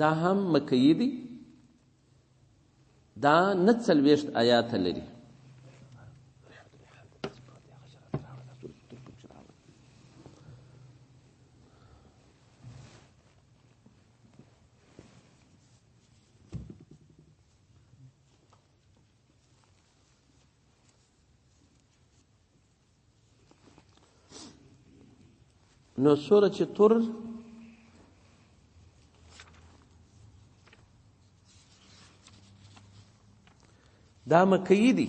دا هم مکیي دی، دا 49 آیات لري. نو سورة تور دا مکیي دی.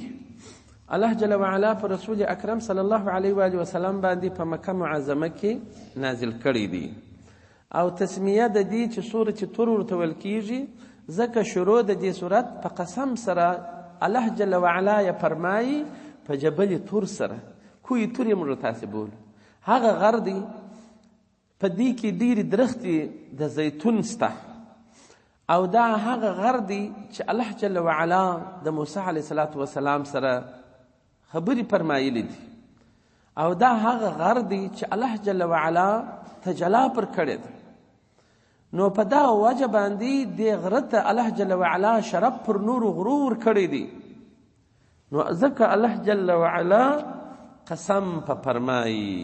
الله جل وعلا پر رسول اکرم صلی الله علیه و آله وسلم باندې په مکه معظمه کې نازل کړی دی. او تسمیه د دې چې سورة تور ورته ویل کیږي، ځکه شروع د دې سورت په قسم سره الله جل وعلا یې فرمایي په جبل تور سره، کوی تور یې موږ تاسې بولو، هغه غر دی په دې کې ډېرې درختې د زیتون سته، او دا هغه غر دی چې الله جل وعلا د موسی علیه الصلاة والسلام سره خبرې فرمایلې دي، او دا هغه غر دی چې الله جل وعلا تجلا پر کړې ده. نو په دغه وجه باندې دې غره ته الله جل وعلا شرف پر نورو غرو ورکړی دی. نو ځکه الله جل وعلا قسم په فرمایي.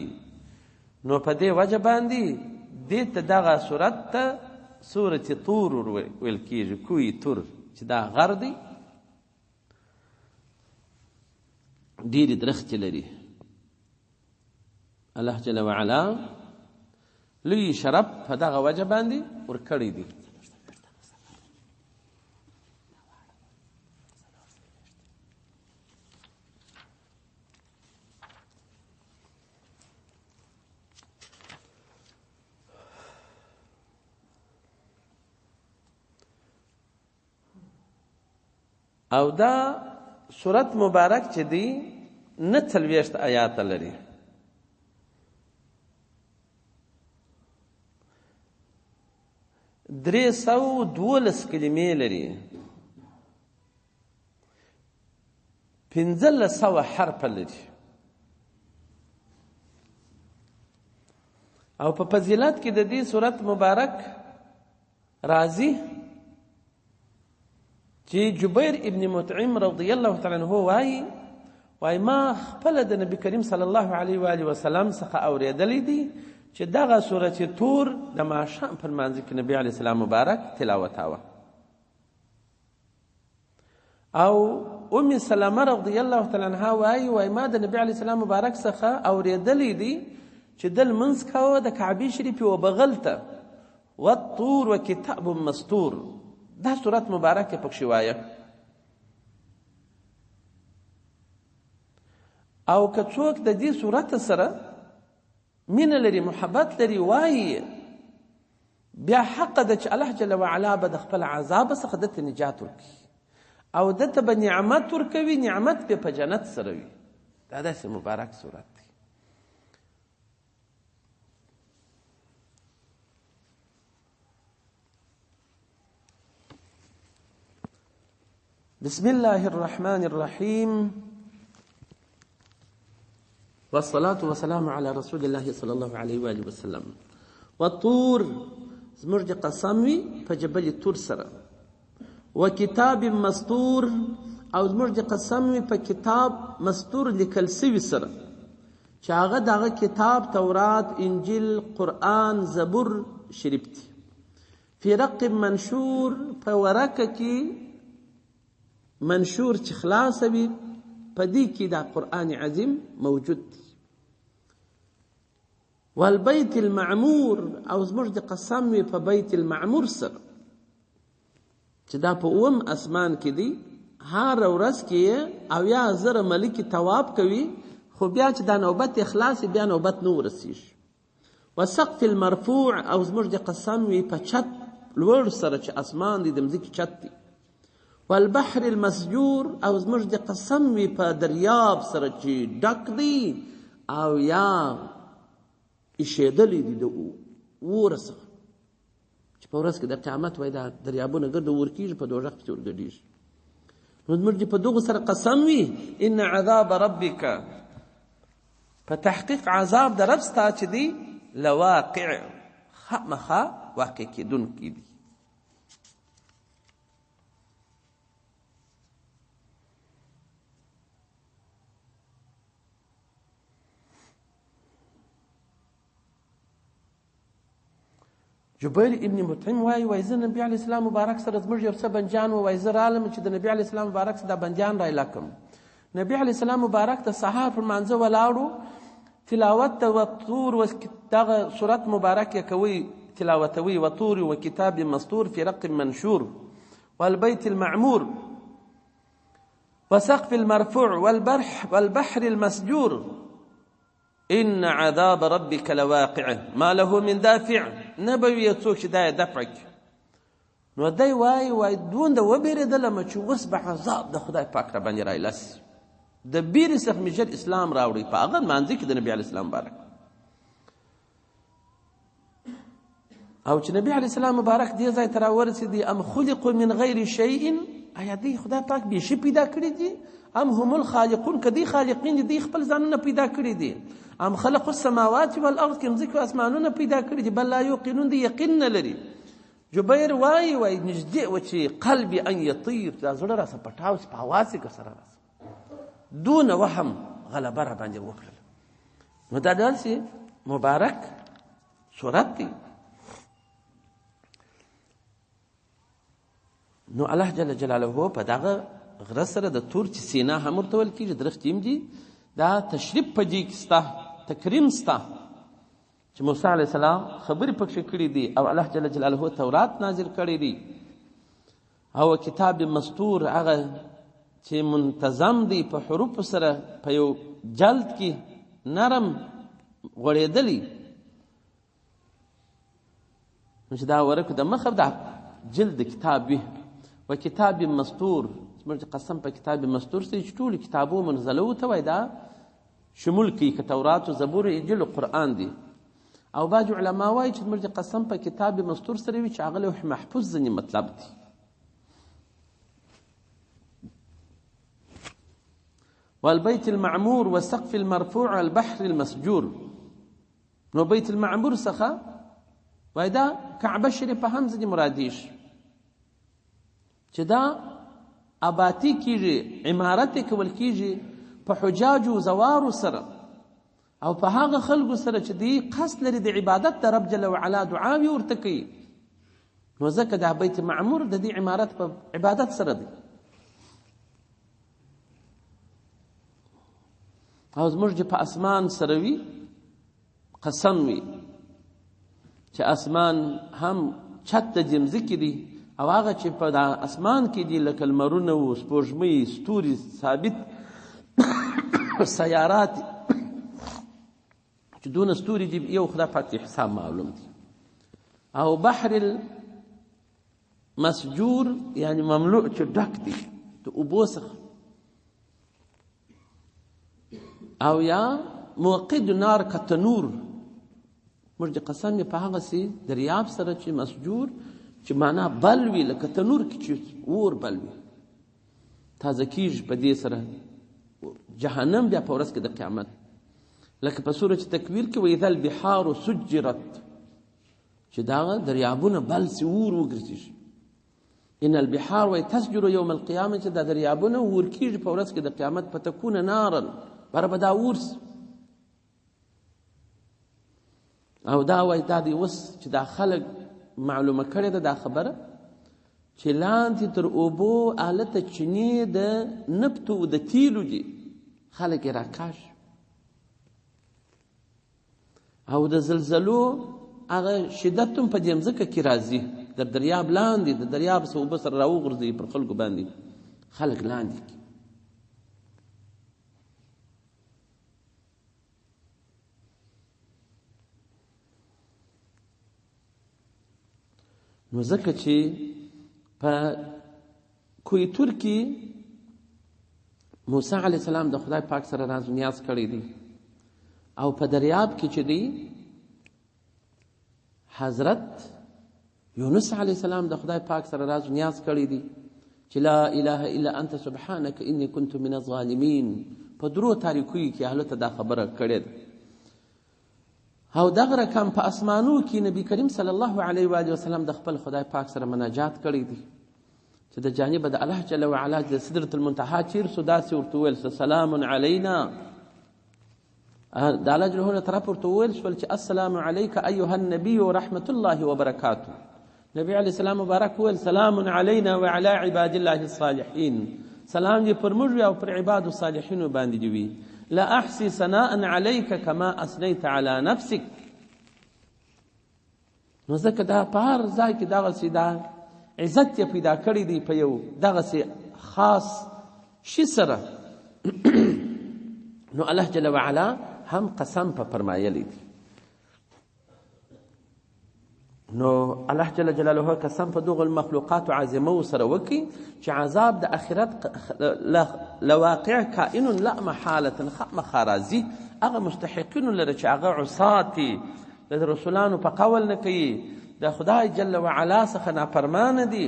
نو په دې وجه باندې دې ته دغه سورت ته سورة طور ویل کېږي، کوی تور، چې دا غر دی، ډېرې درختې لري. الله جل وعلا لوی شرف په دغه وجه باندې ورکړی دی. او دا سورت مبارک چې دی 49 آیات لري. 312 کلمې لري، 1500 حرف لري. او په فضیلت کې د دې سورت مبارک راځي چې جبیر ابن مطعم رضی الله تعالی عنہ وایي، وایي ما خپله د نبی کریم صلی الله علیه و آله وسلم څخه اورېدلی دی چې دغه سورة تور د ماښام په لمانځه کې نبی علیه السلام مبارک تلاوتاوه. او ام سلمه رضی الله تعالی عنها وایي، وایي ما د نبی علیه السلام مبارک څخه اورېدلی دی چې ده لمونځ کاوه د کعبې شریفې و بغل ته، والطور وکتاب مستور، دا سورت مبارک یې پکښې وایه. او که څوک د دې سورت سره مینه لري، محبت لري، وایي بیا حق ده چې الله جل وعلا به د خپل عذاب څخه ده ته نجات ورکړي او ده ته به نعمت ورکوي، نعمت به په جنت سره وي. دا داسې مبارک سورت دی. بسم الله الرحمن الرحيم، والصلاة والسلام على رسول الله صلى الله عليه وآله وسلم. والطور زموږ د قسم وي په جبل تور سره، وکتاب مستور او زموږ د قسم وي په کتاب مستور لیکل سوي سره، چې هغه دغه کتاب تورات، انجیل، قرآن، زبور شریف دی. فی رق منشور، په ورکه کې منشور چې خلاصه وي په دې کې دا قرآن عظیم موجود دی. والبیت المعمور او زموږ د قسم وي په بیت المعمور سره، چې دا په اووم اسمان کې دی، هره ورځ کې یې 70,000 ملکې طواف کوي، خو بیا چې دا نوبت یې خلاص شي بیا نوبت نه ورسېږي. وسقف المرفوع او زموږ د قسم وي په چت لوړ سره چې اسمان دی، د مځکې چت دی. والبحر المسجور او زموږ د قسم وي په دریاب سره چې ډک دی او یا ایشېدلی دی د اور څخه، چې په ورځ کې د قیامت وایي دا دریابونه ګرده اور کېږي، په دوزخ پسې ورګډېږي. نو زموږ دې په دغو سره قسم وي، ان عذاب ربک، په تحقیق عذاب د رب ستا چې دی لواقع، خامخا واقع کېدونکی دی. جبیر ابن مطعم وایي، وایي زه نبي علیه السلام مبارک سره زموږ یو څه بندیان وو، وایي زه رالم چې د نبي علیه السلام مبارک سره دا بندیان رایله کړم. نبي علیه السلام مبارک د سهار پر لمانځه ولاړو، تلاوت د وطور و دغه سورت مبارک یې کوي، تلاوتوي، وطور و کتاب مستور فی رق منشور والبیت المعمور وسقف المرفوع والبحر المسجور ان عذاب ربک لواقع ما له من دافع. نه به وي څوک چې دا یې دفع کړي. نو دی وایي، وایي دونده وبېرېدلم چې اوس به عذاب د خدای پاک را باندې رایله سي. د بیرې څخه مې ژر اسلام راوړی په هغه لمانځه کې د نبي علیه السلام مبارک. او چې نبي علیه السلام مبارک دې ځای ته راورسېدی، ام خلقوا من غیر شیء، آیا دی خدای پاک بې شي پیدا کړي دي؟ ام هم الخالقون، که دی خالقین دي، دی خپل ځانونه پیدا کړي دي؟ ام خلق السماوات والارض، که مځکې او اسمانونه پیدا کړي دي؟ بل لا یوقنون، دی یقین نه لري. جبیر وایي، وایي نږدې و چې قلبي ان یطیر، دا زړه راسه پټاو سي، په هوا سي که سره راسه، دونه وهم غلبه را باندې وکړل. نو دا داسې مبارک صورت دی. نو الله جل جلاله په دغه غره سره د تور چې سینا هم ورته ویل کېږي، درختې هم دي، دا تشریف په دې کې سته، تکریم سته چې موسی علیه السلام خبرې پکښې کړې دي، او الله جل جلاله تورات نازل کړی دی، او کتاب مستور هغه چې منتظم دی په حروف سره په یو جلد کې نرم غوړېدلی. نو چې دا ورک د مخه دا جلد د کتاب وي، و کتاب مستور، زموږ قسم په کتاب مستور سره چې ټولو کتابو منزلو ته وایي دا شمول کوي، که تورات و زبور انجیل و قرآن دی. او بعض علما وایي چې زموږ قسم په کتاب مستور سره وي چې هغه لوح محفوظ ځینې مطلب دی. والبيت المعمور والسقف المرفوع والبحر المسجور. نو بیت المعمور څخه وایي دا کعبه شریفه هم ځینې مرادیږي چې دا آباتي کیږي، عمارت یې کول کیږي په حجاجو زوارو سره او په هغه خلکو سره چې دوی قصد لري د عبادت د رب جل وعلا دعاوې ورته کوي. نو ځکه دا بیت معمور د دې عمارت په عبادت سره دی. او زموږ چې په اسمان سره وي قسم وي چې اسمان هم چت د دې مځکې دی، او هغه چې په دا اسمان کې دي لکه لمرونه و سپوږمۍ ستوري ثابت سیارات چې دونه ستوري دي، یو خدای پاک ته حساب معلوم دی. او بحر المسجور یعنی مملوء چې ډک دی د اوبو څخه، او یا موقد نار کتنور، موږ د قسم یې په هغسې دریاب سره چې مسجور چې معنا بل وي، لکه تنور کې چې اور بل وي، تازه کېږي په دې سره جهنم بیا په ورځ کې د قیامت. لکه په سورة تکویر کې واذا البحار سجرت، چې دغه دریابونه بل سي اور وګرځېږي. ان البحار وای تسجر یوم القیامه، چې دا دریابونه اور کېږي په ورځ کې د قیامت، فتکون نارا، بره به دا اور سي. او دا وای دا دی اوس چې دا خلک معلومه کړې ده دا خبره چې لاندې تر اوبو هلته چینې د نفتو د تیلو دي، خلک یې راکاږي. او د زلزلو هغه شدت هم په دې مځکه کې راځي، د دریاب لاندې د دریاب څخه اوبه سره راوغورځوي پر خلکو باندې، خلک لاندې کړي. نو ځکه چې په کوه تور کې موسی علیه السلام د خدای پاک سره راز نیاز کړی دی، او په دریاب کې چې دی حضرت یونس علیه السلام د خدای پاک سره راز نیاز کړی دی چې لا اله الا انت سبحانك انی كنت من الظالمین. په درو تاریکیو کې هلته دا خبره کړې ده. او دغه رقم په اسمانو کې نبی کریم صلی الله علیه وآله وسلم د خپل خدای پاک سره مناجات کړی دی چې د جانب د الله جل وعلا د سدرة المنتهى چیر سو داسې ورته وویل سلام علینا. د الله جل له طرف ورته وویل شول چې السلام علیک ایها النبی ورحمة الله وبرکاته. نبی علیه السلام مبارک وویل سلام علینا وعلى عباد الله الصالحین، سلام دې پر موږ وي او پر عبادو صالحینو باندې دې وي. لا احصي ثناء علیک کما اثنیت علی نفسک. نو ځکه دا په هر ځای کې دغسې دا عزت یې پیدا کړی دی په یو دغسې خاص شي سره. نو الله جل وعلا هم قسم په فرمایلی دی. نو الله جل جلاله قسم په دغو المخلوقات عظیمو سره وکړي چې عذاب د آخرت لواقع کائن لا محاله خامخا راځي هغه مستحقینو لره چې هغه عصات دي، د رسولانو په قول نه کوي، د خدای جل وعلا څخه نافرمانه دي،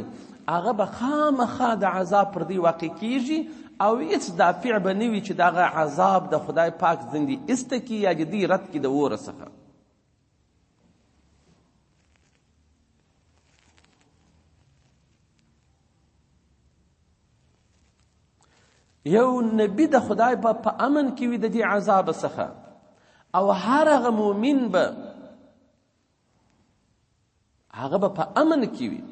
هغه به خامخا د عذاب پر دوی واقع کیږي او هیڅ دافع به نه وي چې دغه عذاب د خدای پاک ځندې ایسته کړي یا د دوی رد کړي د اوره څخه. یو نبی د خدای په امن کې وي د دې عذاب څخه، او هر هغه مؤمن به هغه به په امن کې وي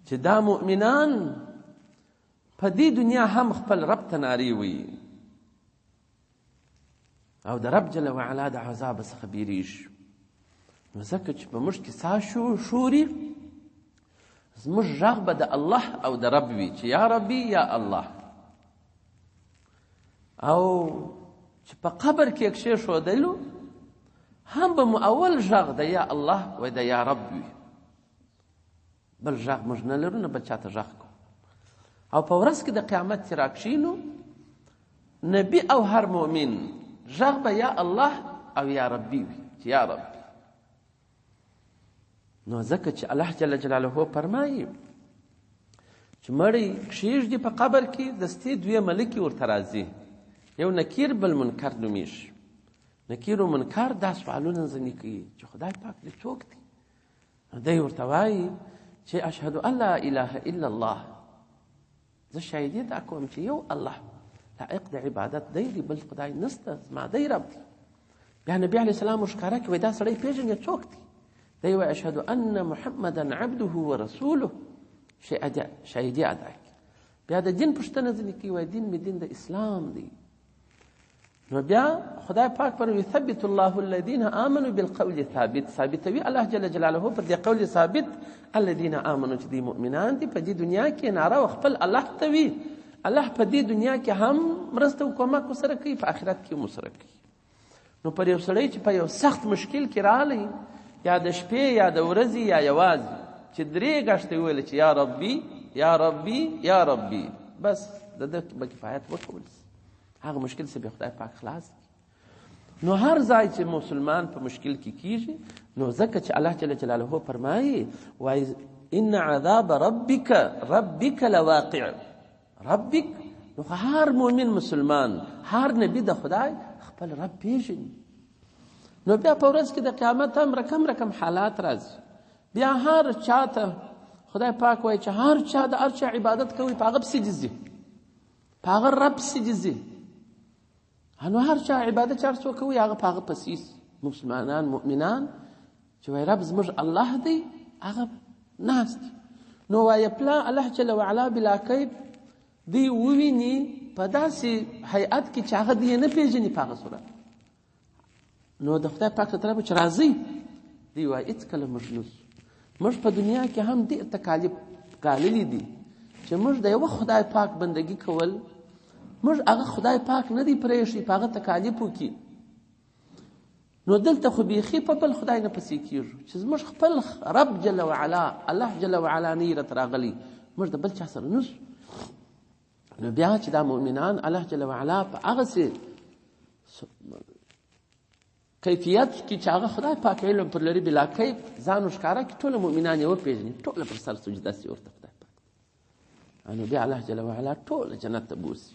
چې دا مؤمنان په دې دنیا هم خپل رب ته نارې وي او د رب جل وعلا د عذاب څخه بیریږي. نو ځکه چې په موږ کې سا شوري، زموږ غږ به د الله او د رب وي چې یا ربي یا الله. او چې په قبر کې کښېښودلو هم به مو اول غږ د یا الله و د یا رب وي، بل غږ موږ نه لرو، نه بل چاته غږ کوو. او په ورځ کې د قیامت چې راکښېنو، نبی او هر مؤمن غږ به یا الله او یا ربي وي چې یا ربي. نو ځکه چې الله جل جلاله فرمایي چې مړی کښېږدي په قبر کې، دستي دوې ملکې ورته راځي، یو نکیر بل منکر نومېږي. نکیر و منکر دا سوالونه ځینې کوي چې خدای پاک دې څوک دی؟ نو دی ورته وایي چې اشهد ان لا اله الا الله، زه شاهدي دا کوم چې یو الله لایق د عبادت دی دی، بل خدای نسته، زما دی رب دی. بیا نبی علیه السلام ښکاره کوي دا سړی پېژنې څوک دی؟ دی وایي اشهد ان محمدا عبده ورسوله، شاهدي ادا کړي. بیا د دین پوښتنه ځینې کوي، وایي دین مې دین د اسلام دی. نو بیا خدای پاک پر یثبت الله الذین آمنوا بالقول ثابت، ثابتوي الله جل جلاله پر دې قول ثابت الذین آمنوا چې دی مؤمنان دي، په دې دنیا کې ناره او خپل الله ته وي، الله په دې دنیا کې هم مرسته او کومک ورسره کوي، په آخرت کې هم ورسره کوي. نو پر یو سړی چې په یو سخت مشکل کې راغلی، یا د شپې یا د ورځې یا یوازې، چې درې ګشته وویل چې یا ربي یا ربي یا ربي، بس د ده به کفایت وکول سي، هغه مشکل څخه به خدای پاک خلاص کړي. نو هر ځای چې مسلمان په مشکل کې کیږي، نو ځکه چې الله جل جلاله فرمایي وایي ان عذاب ربک ربک لواقع، ربک. نو هر مؤمن مسلمان، هر نبی د خدای خپل رب پیژني. نو بیا په ورځ کې د قیامت هم رقم رقم حالات راځي. بیا هر چاته خدای پاک وایي چې هر چا د هر چا عبادت کوي په هغه پسې دي ځي، په هغه رب پسې دي ځي. نو هر چا عبادت چې هر څوک کوي هغه په هغه پسې ځي. مسلمانان مؤمنان چې وایي رب زموږ الله دی، هغه ناست دی. نو وایي پلا الله جل وعلا بلا کیف دی وویني په داسې هیئت کې چې هغه دی نه پېژني په هغه صورت. نو د خدای پاک له طرفه چې راځي دی وایي هېڅکله موږ نه ځو. موږ په دنیا کې هم ډېر تکالیف ګاللي دي چې موږ د یوه خدای پاک بندګي کول، موږ هغه خدای پاک نه دی پرېښی په هغه تکالیفو کې. نو دلته خو بیخي په بل خدای نه پسې کېږو چې زموږ خپل رب جل وعلا الله جل وعلا نه یې راته راغلی، موږ د بل چا سره نه ځو. نو بیا چې دا مؤمنان الله جل وعلا په هغسې کیفیت کې چې هغه خدای پاک علم پر لري بلا کیف ځان ښکاره کړي، ټول مؤمنان یې وپېژني، ټوله پر سر سجده سي ورته خدای پاک. نو بیا الله جل وعلا ټول جنت ته بوځي.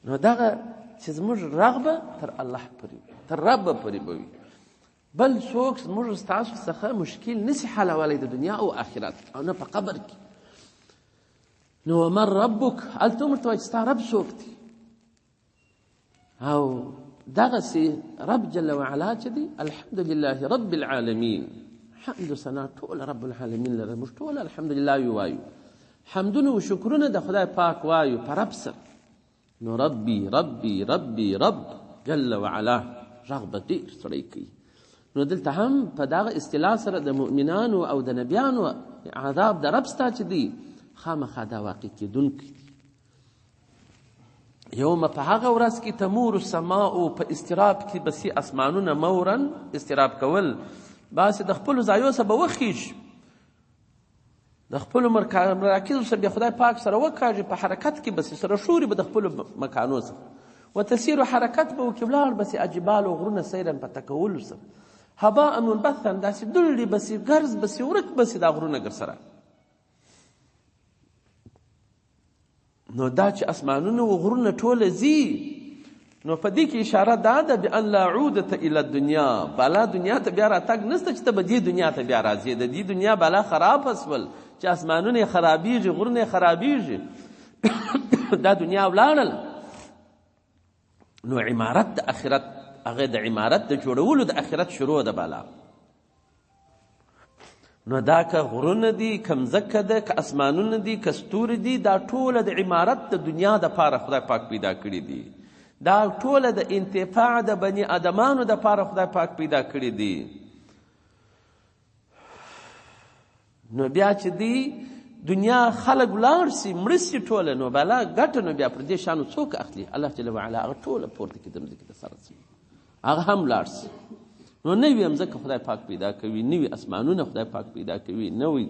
نو دغه چې زموږ رغبه تر الله پورې وي، تر رب پورې به وي، بل څوک زموږ ستاسو څخه مشکل نسي حلولی د دنیا او آخرت او نه په قبر کې. نو ومن ربک، هلته هم ورته وایي چې ستا رب څوک دی؟ او دغسې رب جل وعلا چې دی الحمدلله رب العالمین، حمد و ثنا ټول رب العالمین لره، موږ ټول الحمدلله وایو، حمدونه و شکرونه د خدای پاک وایو په رب سره. نو ربي ربي ربي رب جل وعلا غږ به ډېر سړی کوي. نو دلته هم په دغه اصطلاح سره د مؤمنانو او د نبیانو عذاب د رب ستا چې دی خامخا دا واقع کېدونکی دی. یوم په هغه ورځ کې تمور السماء په اضطراب کې به سي اسمانونه مورا اضطراب کول، باسې د خپلو ځایو څخه به وخیژي، د خپلو مراکزو څخه بیا خدای پاک سره وکاږي، په حرکت کې به سي سره ښوري به د خپلو مکانو څخه، وتسیر حرکت به وکړي، ولاړ به سي اجبال او غرونه سیرا په تکولو سره، هباء منبثا داسې دوړې به سي، ګرز به سي، ورک به سي دا غرونه ګر سره. نو دا چې اسمانونه و غرونه ټوله ځي، نو په دې کې اشاره دا ده بأن لا عودة الی الدنیا، بالا دنیا ته بیا راتګ نشته چې ته به دې دنیا ته بیا راځې. د دې دنیا بالا خرابه سول چې اسمانونه یې خرابېږي، غرونه یې خرابېږي، دا دنیا ولاړله. نو عمارت د آخرت، هغه د عمارت د جوړولو د آخرت شروع ده بالا. نو دا که غرونه دي، که مځکه ده، که اسمانونه دي، که ستوري دي، دا ټوله د عمارت د دنیا د پاره خدای پاک پیدا کړي دي. دا ټوله د انتفاع د بني آدمانو د پاره خدای پاک پیدا کړي دي. نو بیا چې دی دنیا خلک ولاړ سي، مړه سي ټوله، نو بالا ګټه نو بیا پر دې شانو څوک اخلي؟ الله جل وعلا هغه ټوله پورته کړي د مځکې د سره سي، هغه هم لاړ سي. نو نوې مځکه خدای پاک پیدا کوي، نوي اسمانونه خدای پاک پیدا کوي، نوی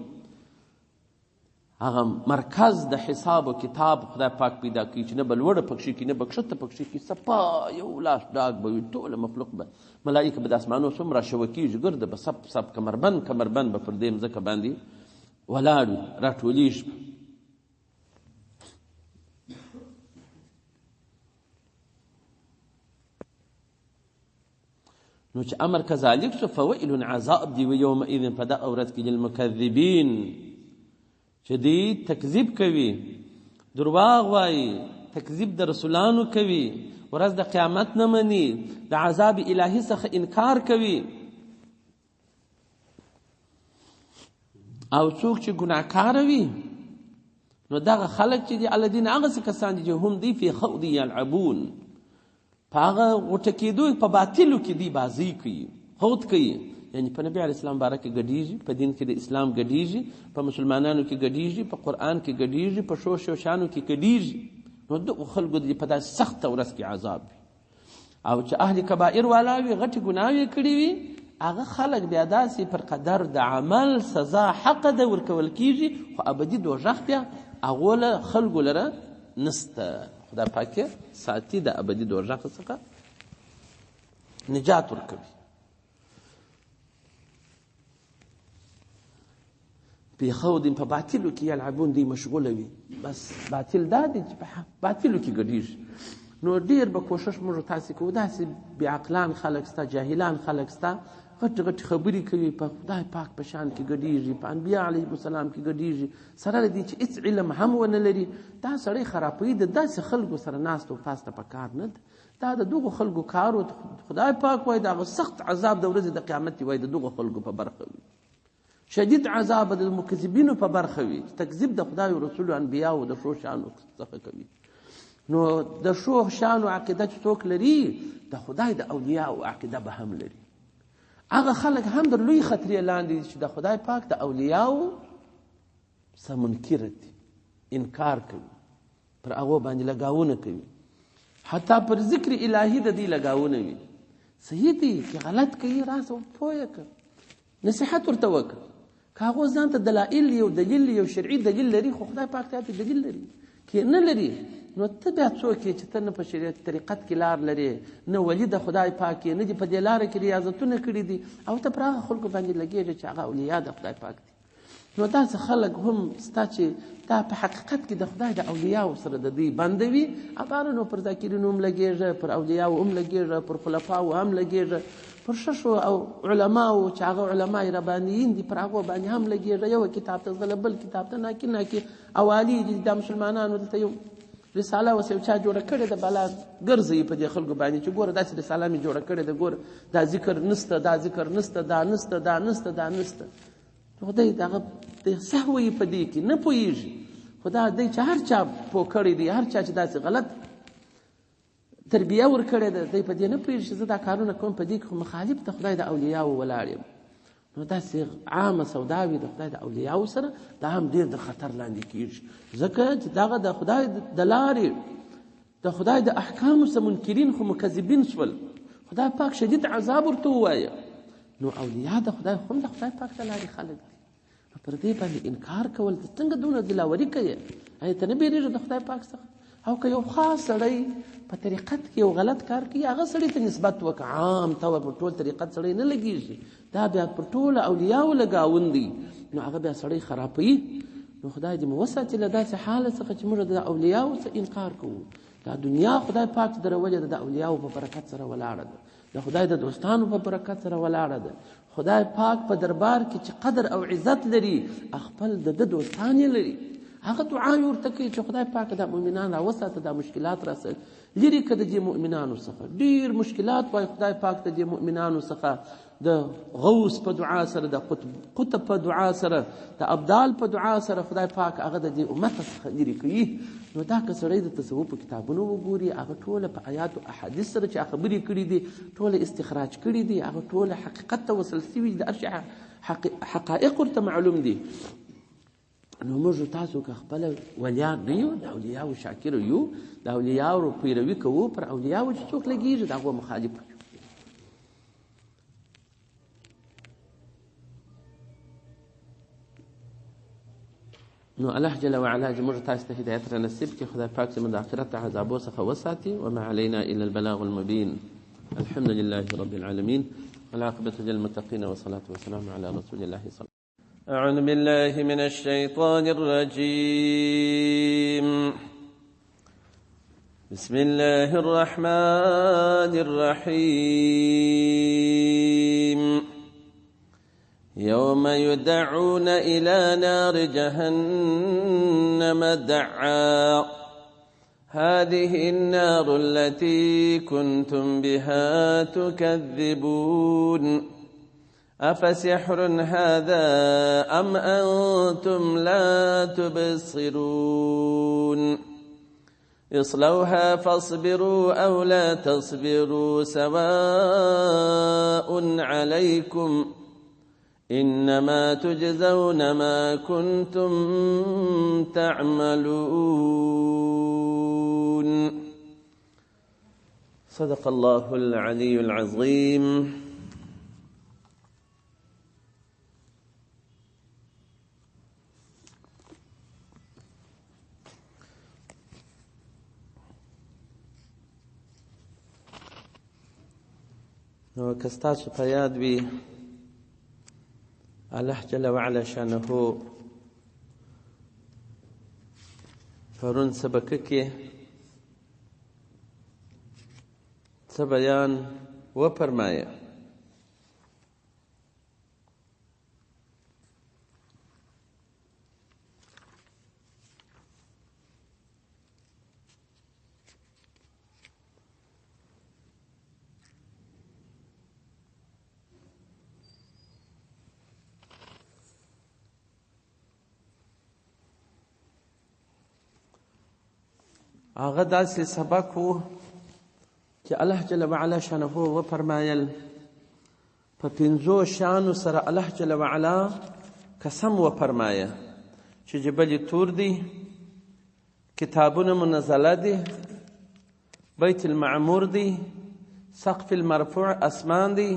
هغه مرکز د حساب او کتاب خدای پاک پیدا کوي چې نه به لوړه پکښې کړي، نه به کښته پکښې کړي، صفا یو لاس ډاګ به وي، ټوله مخلوق به ملایکه به د اسمانو څومره شوه کېږي، ګرده به سب سب کمربند کمربند به پر دې مځکه باندې ولاړ وي، راټولېږي به. نو چې امر کذالک شو، فویل عذاب دی یومئذ په دغه ورځ کې للمکذبین، چې دی تکذیب کوي، درواغ وایي، تکذیب د رسولانو کوي، ورځ د قیامت نه مني، د عذاب الهي څخه انکار کوي. او څوک چې ګناهکاره وي، نو دغه خلک چې دي الذین هغه څه کسان دي چې هم دی فی خوض یلعبون، په هغه غوټه کېدو په باطلو کې دی بازۍ کوي، خوض کوي، یعنی په نبی علیه السلام باره کې ګډېږي، په دین کې د اسلام ګډېږي، په مسلمانانو کې ګډېږي، په قرآن کې ګډېږي، په ښو ښو شیانو کې ګډېږي. نو دغو خلکو دې په داسې سخته ورځ کې عذاب وي. او چې اهل کبائر والا وي، غټې ګناوې کړې وي، هغه خلک بیا داسې پر قدر د عمل سزا حق ده ورکول کېږي، خو ابدي دوږخ بیا هغو له خلکو لره نسته. خدای پاک یې ساتي، د ابدي دوږخ څخه نجات ورکوي. په خوض په باطلو کې یلعبون، دی مشغوله وي، بس باطل دا دی چې په باطلو کې ګډېږي. نو ډېر به کوښښ موږ تاسې کوو، داسې بېعقلان خلک سته، جاهلان خلک سته، غټې غټې خبرې کوي، په خدای پاک په شان کې ګډېږي، په انبیا علیهم السلام کې ګډېږي، سره له دې چې هېڅ علم هم ونه لري. دا سړی خرابوي. د داسې خلکو سره ناست او پاسته په کار نه ده. دا د دغو خلکو کار و. خدای پاک وایي د هغه سخت عذاب د ورځې د قیامت دی، وایي د دغو خلکو په برخه وي، شدید عذاب د مکذبینو په برخه وي چې تکذیب د خدای او رسول انبیاو د ښو شیانو څخه کوي. نو د ښو شیانو عقیده چې څوک لري، د خدای د اولیاو عقیده به هم لري. هغه خلک هم د لوی خطرې لاندې دي چې د خدای پاک د اولیاو څخه منکر دي، انکار کوي، پر هغو باندې لګاونه کوي، حتی پر ذکر الهي د دوی لګاونه وي. صحیح دی چې غلط کوي، راسه پوه یې کړه، نصیحت ورته وکړه. که هغو ځان ته دلایل یو دلیل یو شرعي دلیل لري، خو خدای پاک ته دلیل لري، که نه لري نو ته بیا څوک یې چې ته نه په شریعت طریقت کې لار لرې، نه ولي د خدای پاک یې، نه دې په دې لاره کې ریاضتونه کړي دي، او ته پر هغه خلکو باندې لګېږې چې هغه اولیا د خدای پاک دي. نو داسې خلک هم ستا چې دا په حقیقت کې د خدای د اولیاو سره د دوی بنده وي، اباره نو پر ذاکرینو هم لګېږه، پر اولیاو هم لګېږه، پر خلفاو هم لګېږه، پر ښه ښو او علماو چې هغه علما ربانیین دي پر هغو باندې هم لګېږه. یو کتاب ته ځغله، بل کتاب ته ناکي ناکي اوالي دي. دا مسلمانانو دلته یو رساله اوس یو چا جوړه کړې ده، بلا ګرځي په دې خلکو باندې چې ګوره داسې رساله مې جوړه کړې ده، ګوره دا ذکر نشته، دا ذکر نشته، دا نشته، دا نشته، دا نشته. خدای دغه د سهو یې په دې کې نه پوهېږي. خو دا دی چې هر چا پوه کړی دی، هر چا چې داسې غلط تربیه ورکړې ده، دی په دې نه پوهېږي چې زه دا کارونه کوم، په دې کې خو مخالف د خدای د اولیاوو ولاړ یم. نو داسې عامه سودا وي د خدای د اولیاوو سره، دا هم ډېر د خطر لاندې کېږي، ځکه چې دغه د خدای د لارې د خدای د احکامو څخه منکرین خو مکذبین شول، خدای پاک شدید عذاب ورته ووایه. نو اولیا د خدای خو هم د خدای پاک د لارې خلک دي، نو پر دې باندې انکار کول ته څنګه دونه دلاوري کوې؟ ایا ته نه بیرېږې د خدای پاک څخه؟ او که یو خاص سړی په طریقت کې یو غلط کار کوي، هغه سړي ته نسبت وکړه، عام طور پر ټول طریقت سړی نه لګېږي، دا بیا پر ټولو اولیاو لګاون دی، نو هغه بیا سړی خرابوي. نو خدای دې مو وساتي له داسې حاله څخه چې موږ د اولیاو څخه انکار کوو. دا دنیا خدای پاک چې درولې ده، د اولیاو په برکت سره ولاړه ده، د خدای د دوستانو په برکت سره ولاړه ده. خدای پاک په دربار کې چې قدر او عزت لري، خپل د ده دوستان یې لري، هغه دعا یې ورته کوي چې خدای پاک دا مؤمنان راوساته، دا مشکلات راسه لرې که د دې مؤمنانو څخه. ډېر مشکلات وایي خدای پاک د دې مؤمنانو څخه د غوث په دعا سره، د قطب په دعا سره، د ابدال په دعا سره خدای پاک هغه د دې امت څخه لرې کوي. نو دا که سړی د تصوف په کتابونو وګوري، هغه ټوله په آیات او احادیث سره چې خبرې کړي دي، ټوله استخراج کړي دي، هغه ټوله حقیقت ته وصل سوي دي، د هر شي حقایق ورته معلوم دي. نو موږ تاسو که خپله ولیان نه یو، د اولیاو شاکر یو، د اولیاو پیروي کوو، پر اولیاو چې څوک لګېږي د هغو مخالف یو. نو الله جل وعلا چې موږ تاسو ته هدایت را نصیب کړي، خدای پاک چې موږ د آخرت د عذابو څخه وساتي. وما علينا إلا البلاغ المبين. الحمد لله رب العالمين، والعاقبة للمتقين، والصلاة والسلام على رسول الله صلى الله عليه وسلم. أعوذ بالله من الشيطان الرجيم. بسم الله الرحمن الرحيم. يوم يدعون إلى نار جهنم دعا، هذه النار التي كنتم بها تكذبون، أفسحر هذا أم أنتم لا تبصرون، اصلوها فاصبروا أو لا تصبروا سواء عليكم، إنما تجزون ما كنتم تعملون. صدق الله العلي العظيم. نو که ستاسو په یاد وي، الله جل وعلا شانه پرون سبق کې څه بیان وفرمایه؟ هغه داسې سبق و چې الله جل وعلا شانه وفرمایل په پنځو شانو سره الله جل وعلا قسم وفرمایه چې جبل تور دی، کتابونه منزله دي، بیت المعمور دی، سقف المرفوع اسمان دی،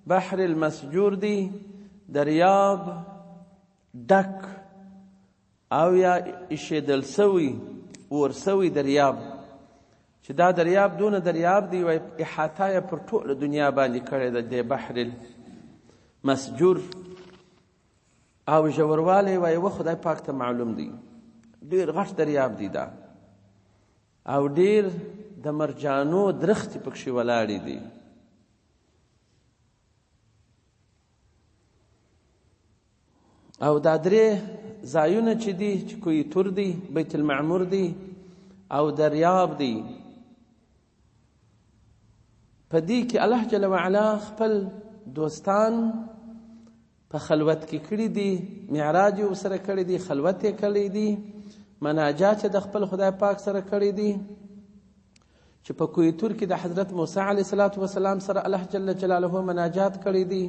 بحر المسجور دی، دریاب ډک او یا ایشېدل سوی اور سوی دریاب، چې دا دریاب دونه دریاب دی وایي احاطه یې پر ټوله دنیا باندې کړې ده، د بحر المسجور او ژوروالی وایي و خدای پاک ته معلوم دی، ډېر غټ دریاب دی دا، او ډېر د مرجانو درختې پکښې ولاړې دي. او دا درې ځایونه چې دي، چې کوی تور دی، بیت المعمور دی او دریاب دی. په دې کې الله جل وعلا خپل دوستان په خلوت کې کړي دي، معراج یې ورسره کړی دی، خلوت یې کړی دی، مناجات یې د خپل خدای پاک سره کړی دی، چې په کوه طور کې د حضرت موسی علیه الصلاة والسلام سره الله جل جلاله مناجات کړی دی.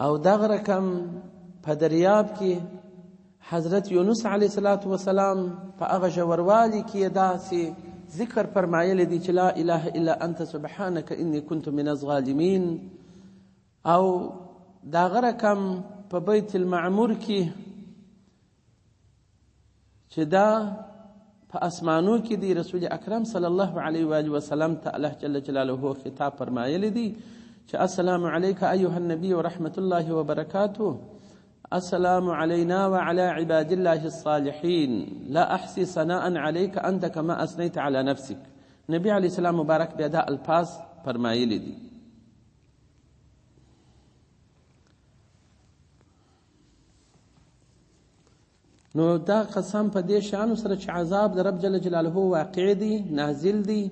او دغه رقم په دریاب کې حضرت یونس علیه الصلاة والسلام په هغه ژوروالي کې یې داسې ذکر فرمایلی دی چې لا اله الا انت سبحانک انی کنت من الظالمین. او دغه رقم په بیت المعمور کې چې دا په اسمانو کې دی، رسول اکرم صلی الله علیه و آله وسلم ته الله جل جلاله خطاب فرمایلی دی چې السلام علیک ایها النبی ورحمة الله وبرکاته، السلام علينا وعلى عباد الله الصالحين، لا أحصي ثناء عليك أنت كما أثنيت على نفسك. نبی علیه السلام مبارک بیا دا الفاظ فرمایلی دي. نو دا قسم په دې شیانو سره چې عذاب د رب جل جلاله واقع دی، نازل دی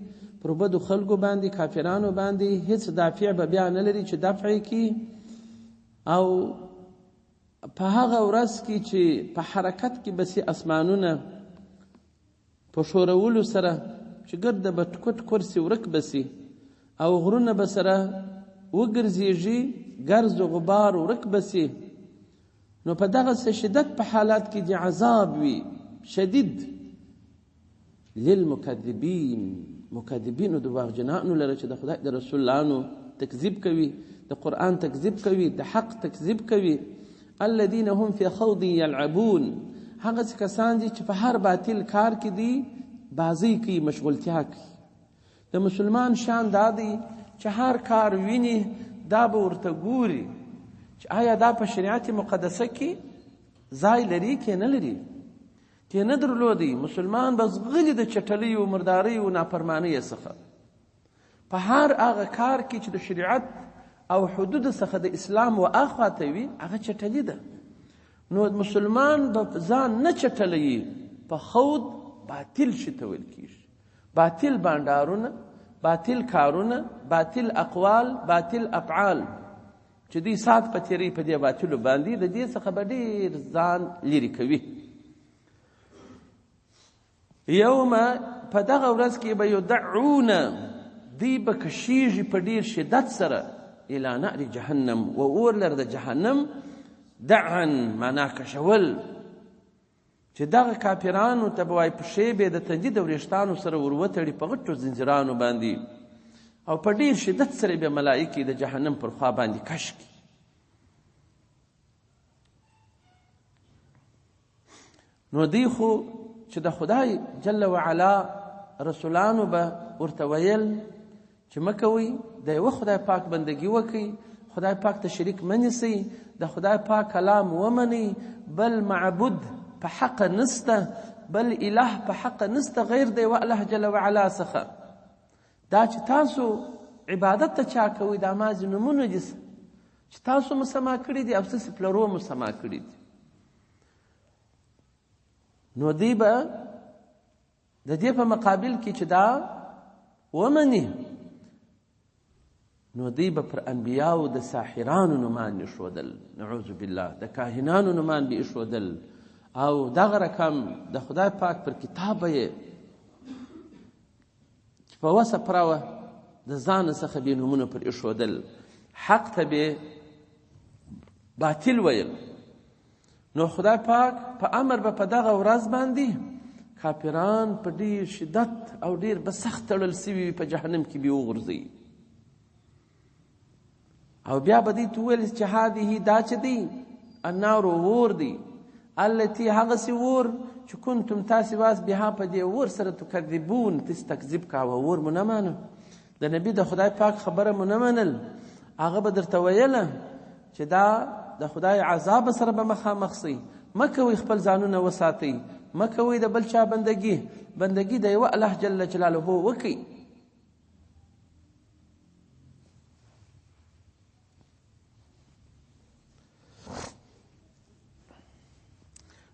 پر بدو خلکو باندې، کافرانو باندې، هیڅ دافع به بیا نه لري چې دفع یې کړي. او په هغه ورځ کې چې په حرکت کې به سي اسمانونه په ښورولو سره چې ګرده به ټکر ټکر سي، ورک به سي، او غرونه به سره وګرځېږي، ګرز و غبار ورک به سي. نو په دغسې شدت په حالات کې د عذاب وي شدید للمکذبین، مکذبینو درواغجنانو لره چې د خدای د رسولانو تکذیب کوي، د قرآن تکذیب کوي، د حق تکذیب کوي. الذین هم فی خوض یلعبون، هغه څه کسان دي چې په هر باطل کار کې دي بازۍ کوي، مشغولتیا کوي. د مسلمان شان دا دی چې هر کار ویني دا به ورته ګوري چې آیا دا په شریعت مقدسه کې ځای لري کې نه لري، کې نه درلودی. مسلمان به ځغلي د چټلیو، مرداریو، نافرمانیو څخه. په هر هغه کار کې چې د شریعت او حدود څخه د اسلام و اخوا ته وي هغه چټلي ده. نو مسلمان به ځان نه چټلوي، په خود باطل شي ته ویل کېږي. باطل بانډارونه، باطل کارونه، باطل اقوال، باطل افعال چې دوی سات په تېروي په دې باطلو باندې، د دې څخه به ډېر ځان لرې کوي. یوم په دغه ورځ کې به یدعون، دوی به کشیږي په ډېر شدت سره الی نار جهنم، و اور لره د جهنم. دعا معنا کشول، چې دغه کافرانو ته به وایي پښې به یې د تندي د وریښتانو سره ور وتړي په غټو زنځیرانو باندې، او په ډېر شدت سره به ملایکې د جهنم پر خوا باندې کش کړي. نو دوی خو چې د خدای جل وعلا رسولانو به ورته ویل چې مه کوئ، د یوه خدای پاک بندګي وکئ، خدای پاک ته شریک مه نیسئ، د خدای پاک کلام ومنئ، بل معبود په حق نسته، بل اله په حق نسته غیر د یوه الله جل وعلا څخه. دا چې تاسو عبادت ته چا کوئ دا مازې نومونه دي چې تاسو مسما کړي دي او ستاسې پلرو مسما کړي دي. نو دوی به د دې په مقابل کې چې دا ومني، نو دوی به پر انبیاو د ساحرانو نومان ایښودل، نعوذ بالله، د کاهنانو نومان به ایښودل، او دغه رقم د خدای پاک پر کتاب به یې چې په وسه پره وه د ځانه څخه به یې نومونه پر ایښودل، حق ته به باطل ویل. نو خدای پاک په امر به په دغه ورځ باندې کافران په ډیر شدت او ډیر به سخت تړل سوي وي، په جهنم کې به وغورځوي. او بیا به دوی ته وویل چې هذه دا چې دی النار اور دی، التي هغسې اور چې کنتم تاسې واس بها په دې اور سره تکذبون، تاسې تکذیب کاوه، اور مو نه مانه، د نبي د خدای پاک خبره مو نه منل. هغه به درته ویله چې دا د خدای عذاب سره به مخامخ سئ، مه کوئ خپل ځانونه وساتئ، مه کوئ د بل چا بندګي، بندګي د یوه الله جل جلاله وکئ.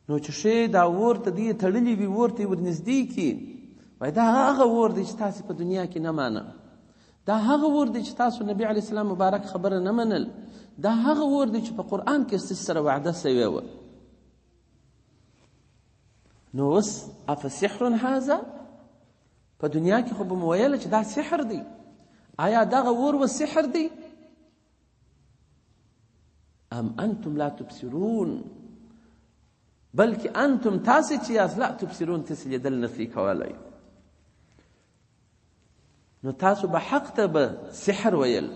نو چې ښې دا ور ته دی تړلي وي، ور ته ورنږدې کړي، وایي دا هغه ور دی چې تاسې په دنیا کې نه مانه، دا هغه ور دی چې تاسو نبي علیه السلام مبارک خبره نه منل، دا هغه ور دی چې په قرآن کې ستاسو سره وعده سوې وه. نو اوس افسحر هذا، په دنیا کې خو به مو ویله چې دا سحر دی، آیا دغه ور و سحر دی؟ ام انتم لا تبصرون، بلکې انتم تاسې چې یاست لا تبصرون، تاسې لیدل نسئ کولی. نو تاسو به حق ته به سحر ویل.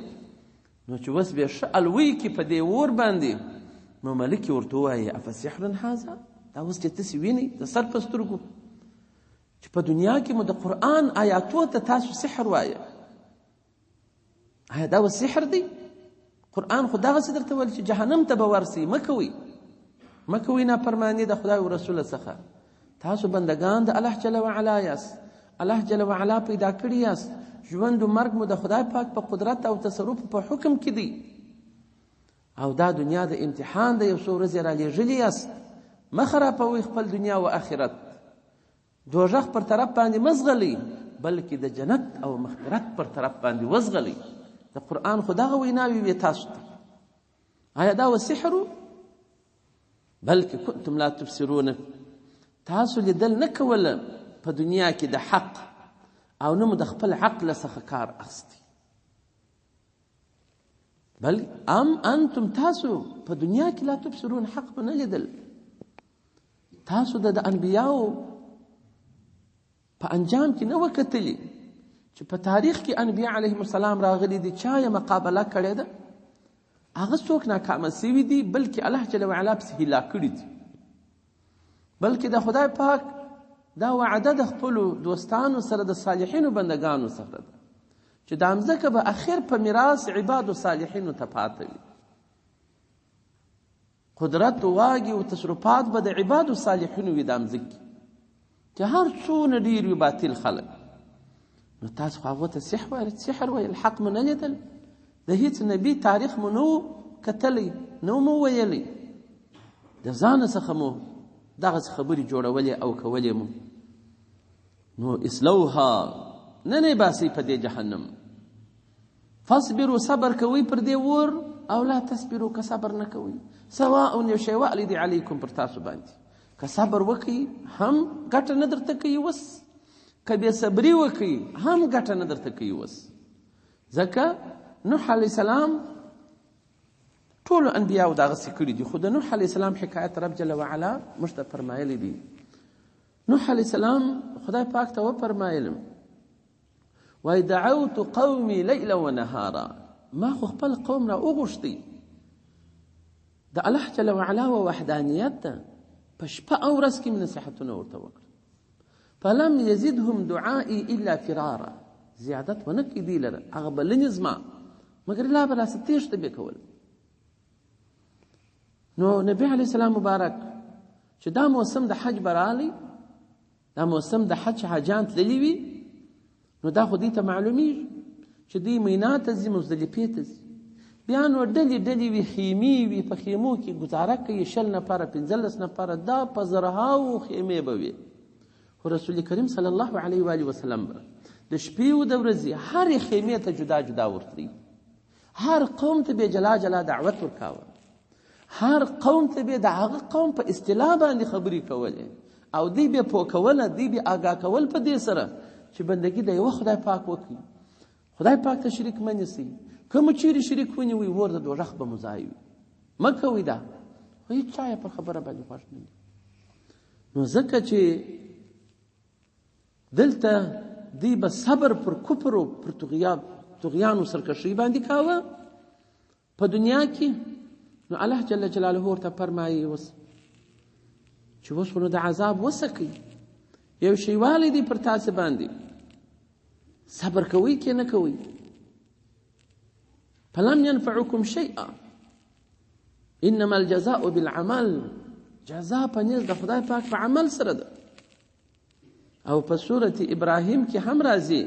نو چې اوس به ښه الوی کې په دې اور باندې، نو ملک ورته ووایي افسحر هذا، دا اوس چې تاسې وینئ د سر په سترګو چې په دنیا کې مو د قرآن آیاتو ته تاسو سحر وایه، آیا دا اوس سحر دی؟ قرآن خو دغسې درته ویل چې جهنم ته به ورسئ، مه کوئ، مه کوئ نافرماني د خدای او رسوله څخه. تاسو بندګان د الله جل وعلا یاست، الله جل وعلا پیدا کړي یاست، ژوند و مرګ مو د خدای پاک په قدرت او تصرف په حکم کې دی، او دا دنیا د امتحان د یو څو ورځې رالیږلي یاست. مه خرابوئ خپل دنیا و آخرت، دوزخ پر طرف باندې مه ځغلئ، بلکې د جنت او مغفرت پر طرف باندې وځغلئ. د قرآن خو دغه ویناوې وې تاسو ته. آیا دا و سحر؟ بلکې کنتم لا تبصرون، تاسو لیدل نه کوله په دنیا کې د حق، او نه مو د خپل عقل څخه کار اخیستی. بل ام انتم، تاسو په دنیا کې لا تبصرون، حق به نه لیدل. تاسو د انبیاو په انجام کې نه وکتلي چې په تاریخ کې انبیا علیهم السلام راغلي دي، چا یې مقابله کړې ده، هغه څوک ناکامه سوي دي، بلکې الله جل وعلا پسې هلاک کړي دي. بلکې د خدای پاک دا وعده د خپلو دوستانو سره، د صالحینو بندګانو سره ده چې دا مځکه به اخر په میراث عبادو صالحینو ته پاته وي. قدرت واګي او تصرفات به د عبادو صالحینو وي دا مځکې، چې هر څونه ډېر وي باطل خلک. نو تاسو خو هغو ته سحر ویل، حق مو نه لیدل، د هیڅ نبي تاریخ مو نه و کتلی، نه مو ویلی، د ځانه څخه مو دغسې خبرې جوړولې او کولې مو. نو اصلوها، نن یې باسئ په دې جهنم. فاصبروا، صبر کوئ پر دې ور، او لا تصبروا، که صبر نه کوئ، سواء یو شی والی دی علیکم پر تاسو باندې، که صبر وکئ هم ګټه نه درته کوي اوس، که بې صبري وکئ هم ګټه نه درته کوي اوس. ځکه نوح علیه السلام ټولو انبیاو دغسې کړي دي، خو د نوح علیه السلام حکایت رب جل وعلا موږ ته فرمایلی دی. نوح علیه السلام خدای پاک ته وفرمایل، وای دعوت قومي لیلا ونهارا، ما خو خپل قوم را وغوښتی د الله جل وعلا و وحدانیت ته، په شپه او ورځ کې مې نصیحتونه ورته وکړل. فلم یزدهم دعائي الا فرارا، زیادت ونه کړي دوی لره هغه بلنې زما، مګر لا به راسه تېښته به کول. نو نبي علیه السلام مبارک چې دا موسم د حج به راغلی، دا موسم د حج حاجان تللي وي، نو دا خو دوی ته معلومیږي چې دوی مینا ته ځي، مزدلفې ته ځي، بیا نو ډلې ډلې وي، خیمې وي، په خیمو کې ګزاره کوي، 20 نفره 15 نفره، دا په زرهاوو خیمې به وي. خو رسول کریم صلی الله علیه وآله وسلم به د شپې او د ورځې هرې خیمې ته جدا جدا ورتلی، هر قوم ته به جلا جلا دعوت ورکاوه، هر قوم ته به د هغه قوم په اصطلاح باندې خبرې کولې، او دوی به پوه کوله، دوی به آګاه کول په دې سره چې بندګي د یوه خدای پاک وکړي، خدای پاک ته شریک مه نیسئ، که مو چیرې شریک ونیوئ ور د دوزخ به مو ځای وي، مه کوئ دا. خو هېڅ چا یې پر خبره باندې خوښ نه دي. نو ځکه چې دلته دوی به صبر پر کفر او پر طغیان او سرکشۍ باندې کاوه په دنیا کې، نو الله جل جلاله ورته فرمایي اوس چې اوس خو نو د عذاب وسه کوي، یو شیوالی دی پر تاسې باندې، صبر کوئ که نه کوئ. فلم ينفعكم شيئا انما الجزاء بالعمل، جزا په نیز د خدای پاک په عمل سره ده. او په سورة ابراهیم کې هم راځي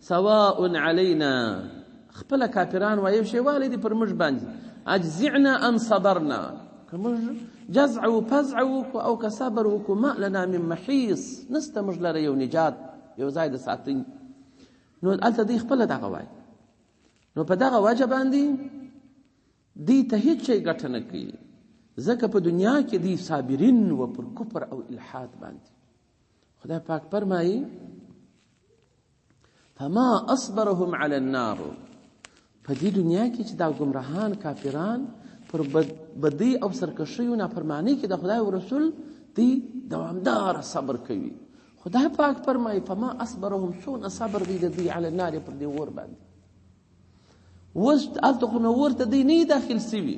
سواء علینا، خپله کافران وایي یو شی والی دی پر موږ باندې، اجزعنا ام صبرنا، که موږ جزع و فزع وکړو او که صبر وکړو، ما لنا من محیص، نسته موږ لره یو نجات، یو ځای د ساتنې. نو هلته دوی خپله دغه وایي. نو په دغه وجه باندې دوی ته هیڅ شی ګټه نه کوي، ځکه په دنیا کې دوی صابرین و پر کفر او الحاد باندې. خدای پاک فرمایي فما اصبرهم علی النار. په دې دنیا کې چې دا ګمراهان کافران پر بدۍ او سرکشیو نافرمانۍ کې د خدای او رسول دی دوامدار صبر کوي. خدای پاک فرمایي فما اصبرهم، څونه صبر دی د دوی علی النار، پر دې اور باندې. اوس هلته خو نو اور ته دوی نه داخل سوي،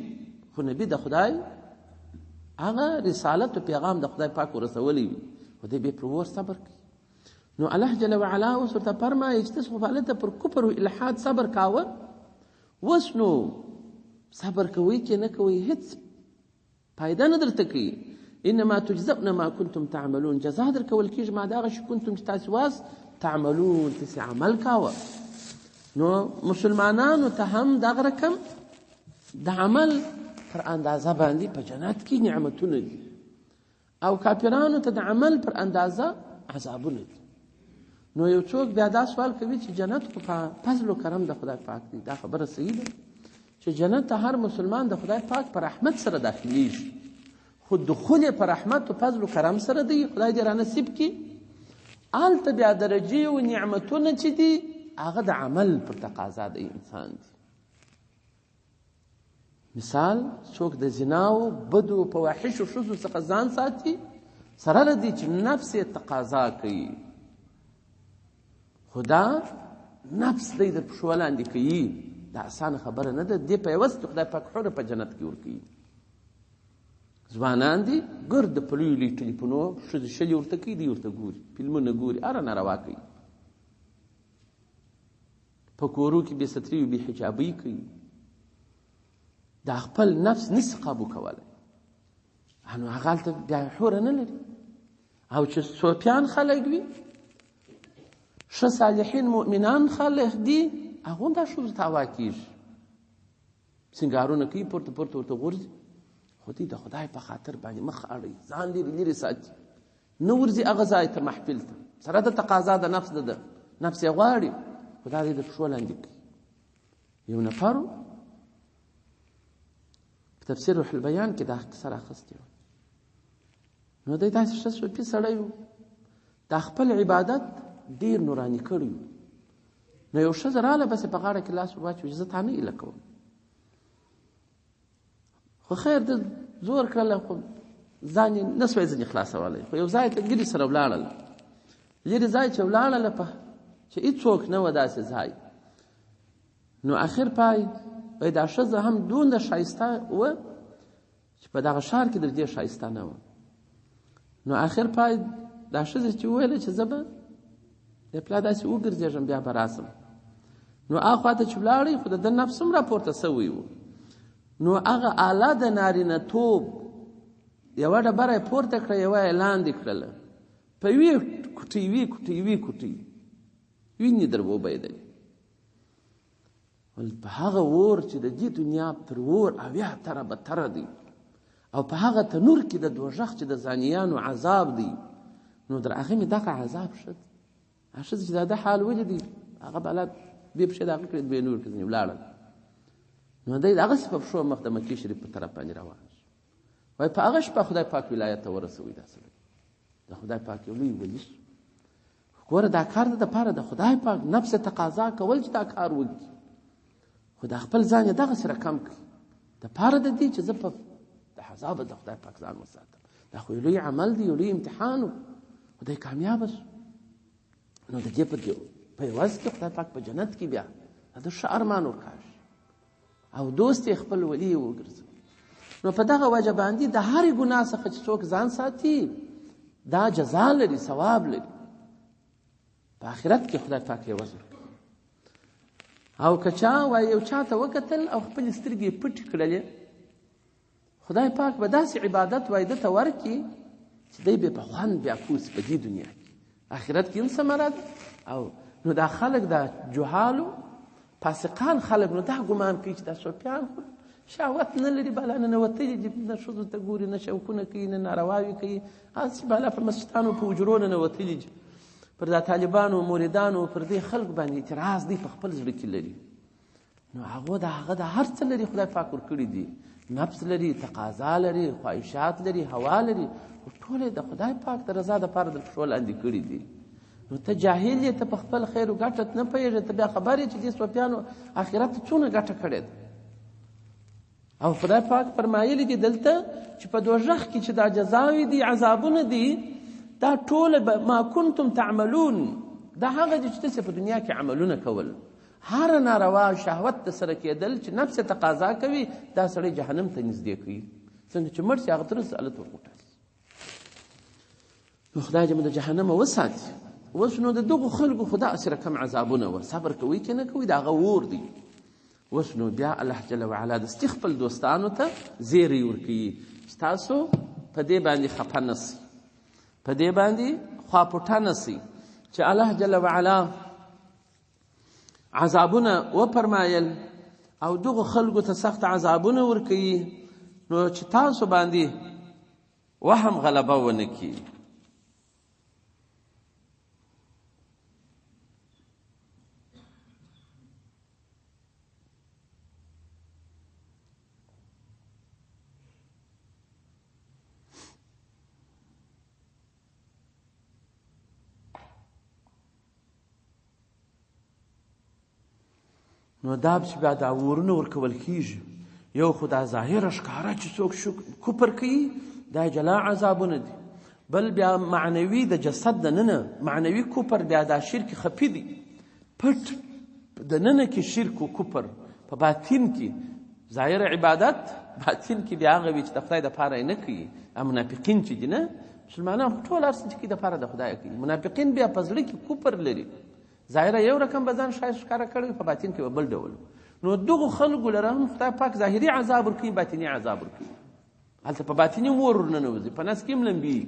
خو نبي د خدای هغه رسالت او پیغام د خدای پاک ورسولی وي، خو دی بیا پر اور صبر کوي. نو الله جل وعلا اوس ورته فرمایي چې تاسو خو هلته پر کفر او الحاد صبر کاوه، اوس نو صبر کوئ که نه کوئ هیڅ فایده نه درته کوي. انما تجزون ما کنتم تعملون، جزا درکول کېږي ما د هغه شي کنتم چې تاسې واست تعملون، تاسې عمل کاوه. نو مسلمانانو ته هم دغه رقم د عمل پر اندازه باندې په جنت کې نعمتونه دي، او کافرانو ته د عمل پر اندازه عذابونه دي. نو یو څوک بیا دا سوال کوي چې جنت خو په فضل و کرم د خدای پاک دی. دا خبره صحیح ده چې جنت ته هر مسلمان د خدای پاک په رحمت سره داخلیږي، خو دخول یې په رحمت و فضل و کرم سره دی، خدای دې را نصیب کړي. هلته بیا درجې او نعمتونه چې دي هغه د عمل پر تقاضا د انسان دي. مثال څوک د زناو بدو فواحشو ښځو څخه ځان ساتي، سره له دې چې نفس یې تقاضا کوي، خو دا نفس دی د پښو لاندې کوي. دا اسانه خبره نه ده. دې په عوض کې خدای پاک حوره په جنت کې ورکوي. ځوانان دي ګرد په لویو لویو ټلیفونو ښځې شلې ورته کوي، دوی ورته ګوري، فلمونه ګوري، هره ناروا کوي. په کورو کې بې ستري او بې حجابۍ کوي. دا خپل نفس نسي قابو کولی، نو هغه هلته بیا حوره نه لري. او چې صوفیان خلک وي، ښه صالحین مؤمنان خلک دي، هغه هم دا ښځو ته هوا کېږي، سینګارونه کوي، پورته پورته ورته غورځي، خو دوی د خدای په خاطر باندې مخ اړوي، ځان لرې لرې ساتي، نه ورځي هغه ځای ته محفل ته، سره د تقاضا د نفس ده، نفس یې غواړي، خو دا دی د پښو لاندې کوي. یو نفر په تفسیر روح البیان کې دا قصه راخیستې وه. نو دی داسې ښه صوفي سړی و، دا خپل عبادت ډېر نوراني کړی و. نو یو ښځه راله، بس یې په غاړه کې لاس ور واچوه چې زه تا نه ایله کوم. خو خیر ده زور کړله، خو ځان یې نه سوای ځینې خلاصولی. خو یو ځای ته لرې سره ولاړله، لرې ځای چې ولاړله په چې هېڅوک نه وه داسې ځای. نو اخر پای وایي دا ښځه هم دونه ښایسته وه چې په دغه ښار کې در دې ښایسته نه وه. نو اخر پای دا ښځې چې وویله چې زه به د پلا داسې وګرځېږم بیا به راسم. نو اخوا ته چې ولاړی، خو د ده نفس هم راپورته سوی و. نو هغه آله د نارینه توب یوه ډبره یې پورته کړه، یوه یې لاندې کړله، په یوې کوټۍ یوې کوټۍ یوې کوټۍ وینې در وبهېدلې. ول په هغه اور چې د دې دنیا تر اور 70 تره بتره دی، او په هغه تنور کې د دوږخ چې د زانیانو عذاب دی، نو در هغه مې دغه عذاب ښه دی. هغه ښځې چې د ده حال ولیدی، هغه به لا دوې پښې د هغه کړې، دوې نور کړې، ځینې ولاړل. نو دی دغسې په پښو مخ د مکې شریف په طرف باندې روان شو. وایي په هغه شپه خدای پاک ولایت ته ورسوی دا سړی، د خدای پاک یو لوی ولي شو. ګوره دا کار د دپاره د خدای پاک نفس تقاضا کول چې دا کار وکړي، خو دا خپل ځان یې دغسې رقم کړي دپاره د دې چې زه په د عذابه د خدای پاک ځان وساتم. دا خو یو لوی عمل دی، یو لوی امتحان و، خو دی کامیابه شو. نو د دې په عوض کې خدای پاک په جنت کې بیا د ښه ارمان ورکاږي او دوست یې خپل ولي یې وګرځوي. نو په دغه وجه باندې د هرې ګناه څخه چې څوک ځان ساتي، دا جزا لري، ثواب لري. په آخرت کې خدای پاک یې عوض ورکوي. او که چا وایي یو چا ته وکتل او خپلې سترګې یې پټې کړلې، خدای پاک به داسې عبادت وایي ده ته ورکړي چې دی به په خوند بیا پوه سي په دې دنیا کې، آخرت کې هم ثمره ده. او نو دا خلک دا جهالو فاسقان خلک نو دا ګمان کوي چې دا صوفیان خو شهوت نه لري، بالا ننوتلي دي، نه ښځو ته ګوري، نه شوقونه کوي، نه نارواوې کوي، هسې بالا په مسجدانو په حجرو ننوتلي دي. پر دا طالبانو مریدانو پر دې خلکو باندې اعتراض دی په خپل زړه کې لري. نو هغه د هغه د هر څه لري، خدای پاک ورکړي دي، نفس لري، تقاضا لري، خواهشات لري، هوا لري، خو ټول یې د خدای پاک د رضا دپاره د پښو لاندې کړي دي. نو ته جاهل یې، ته په خپل خیر و ګټه نه پوهېږې، ته بیا خبر یې چې دې صوفیانو آخرت ته څونه ګټه کړې ده. او خدای پاک فرمایلي دي دلته چې په دوزخ کې چې دا جزاوې دي، عذابونه دي، دا ټول ما کنتم تعملون، دا هغه دي چې تاسې په دنیا کې عملونه کول. هر ناروا شهوت ته سره کېدل چې نفس تقاضا کوي، دا سړی جهنم ته نږدې کوي. څنګه چې مړ شي هغه تر هلته ورغوټه شي. نو خدای دې مو د جهنمه وساتي. اوس نو د دغو خلکو خو داسې رقم عذابونه وه، صبر کوئ که نه کوئ، د هغه اور دی. اوس نو بیا الله جل وعلا دستي خپل دوستانو ته زیری ورکوي چې تاسو په دې باندې خفه نه سئ، په دې باندې خواپوټه نه سئ چې الله جل وعلا عذابونه وفرمایل او دغو خلکو ته سخت عذابونه ورکوي، نو چې تاسو باندې وهم غلبه ونه کړي. نو دا چې بیا دا ورونه ورکول کیږي، یو خو دا ظاهره ښکاره چې څوک کفر کوي دا جلا عذابونه دي، بل بیا معنوي د جسد دننه معنوي کفر، بیا دا شرک خفي دی، پټ دننه کې شرک و کفر په باطن کې، ظاهر عبادت باطن کې بیا هغه وي چې د خدای دپاره یې نه کوي. منافقین چې دي نه، مسلمانان خو ټول هر څه چې کوي دپاره د خدای کوي، منافقین بیا په زړه کې کفر لري، ظاهره یو رقم به ځان ښایست ښکاره کړی، په باطن کې به بل ډول. نو دغو خلکو لره هم خدای پاک ظاهري عذاب ورکوي، باطني عذاب ورکوي. هلته په باطني اور ورننوځي، په نس کې هم لمبېږي.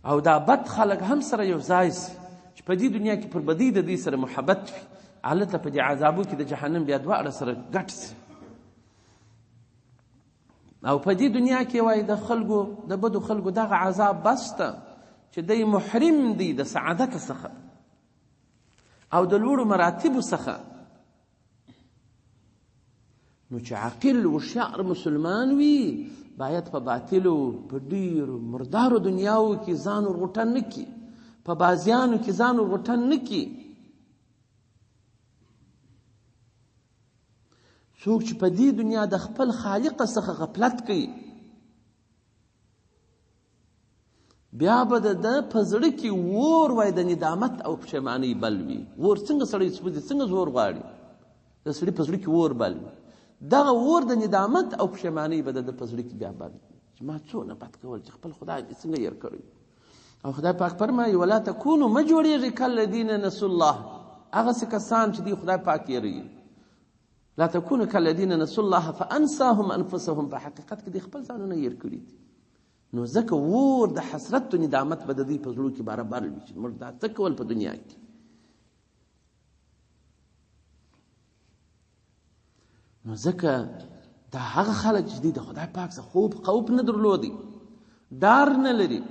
او دا بد خلک هم سره یو ځای سي چې په دې دنیا کې پر بدۍ د دوی سره محبت وي، هلته په دې عذابو کې د جهنم بیا دواړه سره ګډ سي. او په دې دنیا کې وایي د خلکو د بدو خلکو دغه عذاب بس ده چې دی محرم دی د سعادت څخه او د لوړو مراتبو څخه. نو چې عاقل هوښیار مسلمان وي باید په باطلو په ډیرو مردارو دنیاو کې ځان ورغوټه نه کړي، په بازیانو کې ځان ورغوټه نه کړي. څوک چې په دې دنیا د خپل خالق څخه غفلت کوي، بیا به د ده په زړه کې اور وای د ندامت او پښیمانۍ بل وي. اور څنګه سړی سوځي، څنګه زور غواړي، د سړي په زړه کې اور بل وي. دغه اور د ندامت او پښیمانۍ به د ده په زړه کې بیا بل وي چې ما څونه بد کول، چې خپل خدای مې څنګه هېر کړی. او خدای پاک فرمایي ولا تکونو، مه جوړېږئ کالذین نسوا الله، هغسې کسان چې دوی خدای پاک هېروي. لا تکونو کالذین نسوا الله فانساهم انفسهم، په حقیقت کې دوی خپل ځانونه هېر کړي دي. نو ځکه اور د حسرت و ندامت به د دوی په زړو کې برابر وي چې موږ دا څه کول په دنیا کې. نو ځکه دا هغه خلک چې دوی د خدای پاک څخه خوب خوف نه درلودی، ډار نه لري،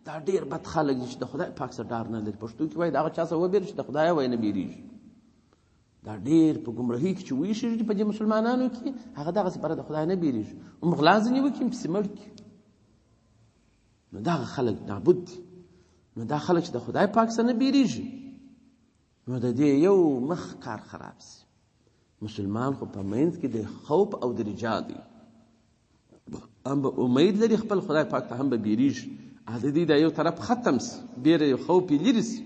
دا ډېر بد خلک دي چې د خدای پاک څخه ډار نه لري. پښتو کې وایي د هغه چا څخه وبېري چې د خدای وایي نه بېرېږي. دا ډېر په ګمراهۍ کې چې ویښېږي په دې مسلمانانو کې، هغه دغسې بره د خدای نه بېرېږي، هم غلا ځینې وکړي هم پسې مړ کړي. نو دغه خلک نابود دي. نو دا خلک چې د خدای پاک څخه نه بېرېږي، نو د دې یو مخ کار خراب سي. مسلمان خو په منځ کې د خوف او د رجا دی، هم به امید لري خپل خدای پاک ته، هم به بېرېږي. د دې دا یو طرف ختم سي، بېره یو خوف یې لرې سي.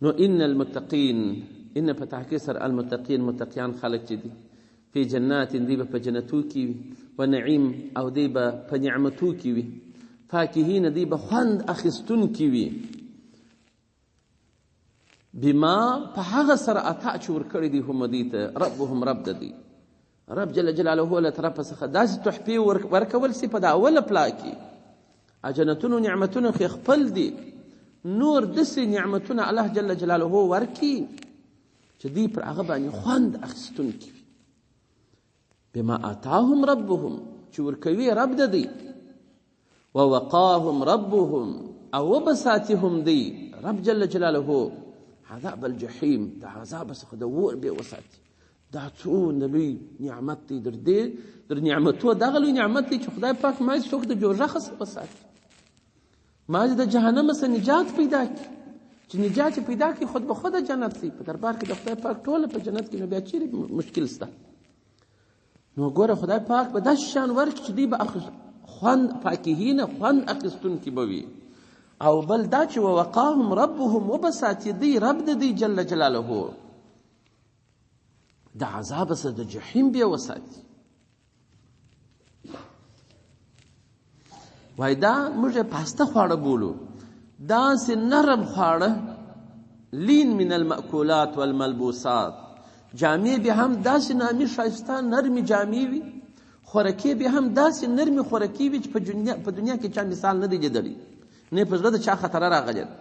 نو ان المتقین، ان په تحقیق سره المتقین متقیان خلک چې دي، فی جنات، دوی به په جنتو کې وي، و نعیم، او دوی به په نعمتو کې وي، فاکهین، دوی به خوند اخیستونکي وي. بما په هغه سره عطا چې ورکړی دی هم دوی ته ربهم رب د دوی رب جل جلاله له طرفه څخه داسې تحفې ورکول سي په دا اوله پلا کې جنتونو نعمتونه خو خپل دي، نور داسې نعمتونه الله جل جلاله ورکي چې دوی پر هغه باندې خوند اخیستونکي وي. بما آتاهم ربهم چې ورکوي رب د دوی، ووقاهم ربهم او وبه ساتي هم دوی رب جل جلاله عذاب الجحیم، د عذاب څخه د اور به وساتي. دا څونه لوی نعمت دی، در دې در نعمتو دغه لوی نعمت دی چې خدای پاک ما څوک د جوزخ څخه وساتي، ما د جهنم څخه نجات پیدا کړي، چې نجات یې پیدا کړي خود به خوده جنت دی. په دربار کې د خدای پاک ټوله په جنت کې، نو بیا چیرې مشکل شته؟ نو ګوره خدای پاک به داسې شیان ورکړي چې دوی به خوند فاکهینه خوند اخیستونکي به وي. او بل دا چې ووقاهم ربهم وبه ساتي دوی رب د دوی جل جلاله د عذاب څخه د جحیم بیا وساتي. وای دا موږ یې پاسته خواړه بولو، داسې نرم خواړه، لین من المأکولات والملبوسات، جامې به هم داسې نامي ښایسته نرمې جامې وي، خورکې به هم داسې نرمې خورکې وي چې په دنیا کې چا مثال نه دی لیدلی، نه په زړه د چا خطره راغلې ده.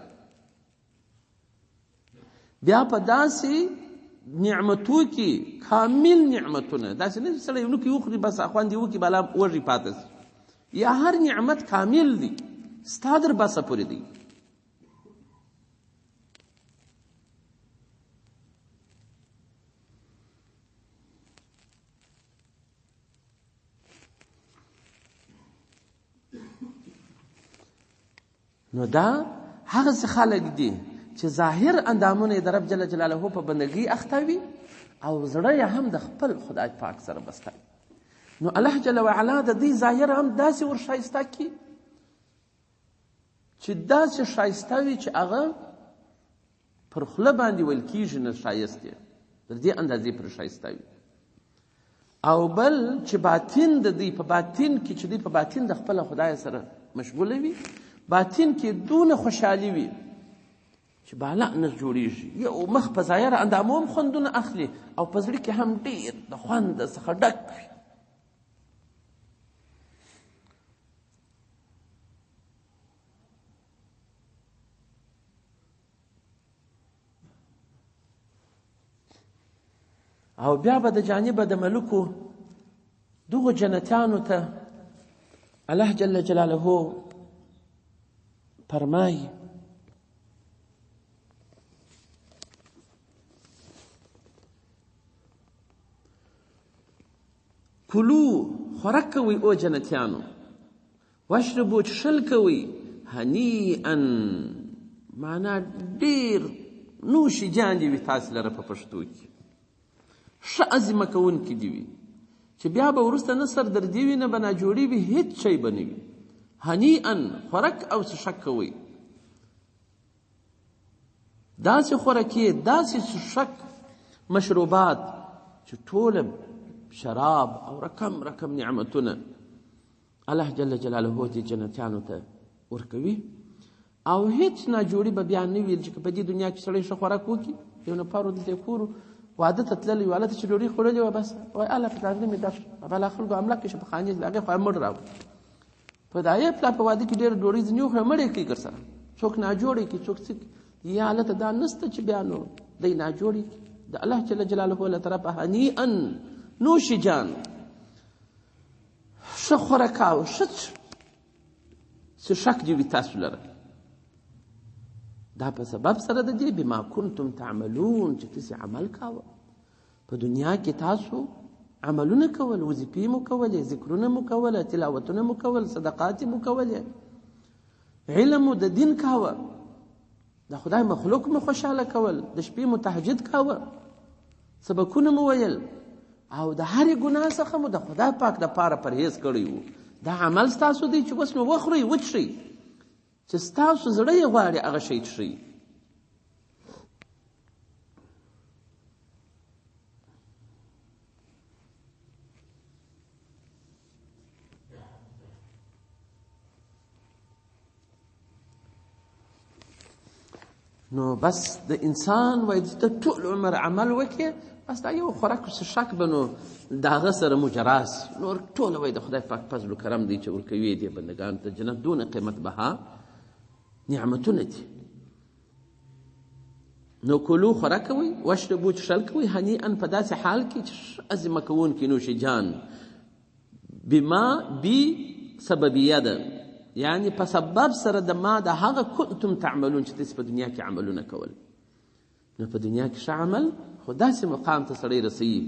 بیا په داسې نعمتو کې کامل نعمتونه، داسې نه چې سړی یو نوکی وخوري بس خوند یې وکړي بالا وږی پاتې شي، یا هر نعمت کامل دی، ستا در بسه پورې دی. نو دا هغه څه خلک دي چې ظاهر اندامونه یې د رب جل جلاله په بندګۍ اخته وي او زړه یې هم د خپل خدای پاک سره بسته وي. نو الله جل وعلا د دوی ظاهر هم داسې ورښایسته کړي چې داسې ښایسته وي چې هغه پر خوله باندې ویل کېږي نه ښایست یې تر دې اندازې پر ښایسته وي. او بل چې باطن د دوی په باطن کې، چې دوی په باطن د خپل خدای سره مشغوله وي، باطن کې دونه خوشحالي وي چې بالا نه جوړیږي. یو مخ په ظاهر اندامو هم خوندونه اخلي او په زړه کې هم ډېر د خوند څخه ډک وي. او بیا به د جانبه د ملکو دغو جنتیانو ته الله جل جلاله فرمایي کلو خوراک کوئ او جنتیانو، واشربو څښل کوئ، هنیئا معنا ډېر نوشي جان دې وي تاسې لره په پښتو کې، ښه عزیمه کوونکي دې وي چې بیا به وروسته نه سردردي وي نه به ناجوړي وي، هیڅ شی به نه وي. هنیئا خوراک او څښاک کوئ، داسې خوراکې داسې څښاک مشروبات چې ټوله شراب او رقم رقم نعمتونه الله جل جلاله دې جنتیانو ته ورکوي. او هیڅ ناجوړي به بیا نه وي چې په دې دنیا کې سړی ښه خوراک وکړي. یو نفر دلته کور واده ته تللی و، هلته چې ډوډۍ خوړلې وه بس وایي هله په ځانګړي مې درد شو، بله خلکو حمله کړې په خانې د هغې خوا مړ راوړ. په دایې پلا په واده کې ډېره ډوډۍ ځینې وخوره مړ یې کړي ګرسره، څوک ناجوړی کړي څوک څه کړي، یا هلته دا نسته چې بیا نو دی ناجوړی کړي. د الله جل جلاله له طرفه هنیئا نوشي جان، ښه خوراک او ښه څښاک دې وي تاسو لره. دا په سبب سره د دې بما کنتم تعملون چې تاسې عمل کاوه په دنیا کې، تاسو عملونه کول، وظیفې مو کولې، ذکرونه مو کوله، تلاوتونه مو کول، صدقات مو کولې، علم مو د دین کاوه، د خدای مخلوق مو خوشحاله کول، د شپې مو تهجد کاوه، سبقونه مو ویل، او د هرې ګناه څخه مو د خدای پاک دپاره پرهیز کړی وو. دا عمل ستاسو دی چې اوس نو وخورئ وڅښئ، چې ستاسو زړه یې غواړي هغه شی څښئ. نو بس د انسان وایي چې ته ټول عمر عمل وکړې، بس دا یو خوراک څښاک به نو د هغه سره مجرا سي، نور ټوله وایي د خدای پاک فضل و کرم دی چې ورکوي دې بندګانو ته جنت دونه قیمت بها نعمتونه دي. نو کلو خوراک کوئ، واشربو څښل کوئ، هنیئا په داسې حال کې چې ښه عزیمه کوونکي نوش جان، بما بی سببیه ده، یعنی په سبب سره د ما د هغه کنتم تعملون چې تاسو په دنیا کې عملونه کول. نو په دنیا کې ښه عمل خو داسې مقام ته سړی رسوي.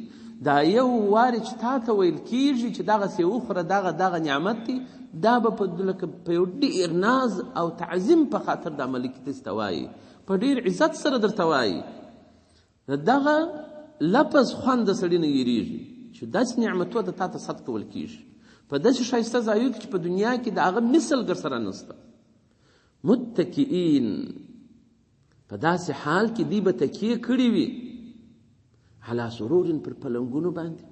دا یو وارې چې تا ته ویل کیږي چې دغسې وخوره، دغه دغه نعمت دی، دا به په لکه په یو ډېر ناز او تعظیم په خاطر دا ملک تاسو ته وایي، په ډېر عزت سره درته وایي. دغه لفظ خوند د سړي نه هېرېږي چې داسې نعمتو ته تا ته صد کول کیږي په داسې ښایسته ځایو کې چې په دنیا کې د هغه مثل در سره نشته. متکئین، په داسې حال کې دوی به تکیه کړې وي علی سرور، پر پلنګونو باندې،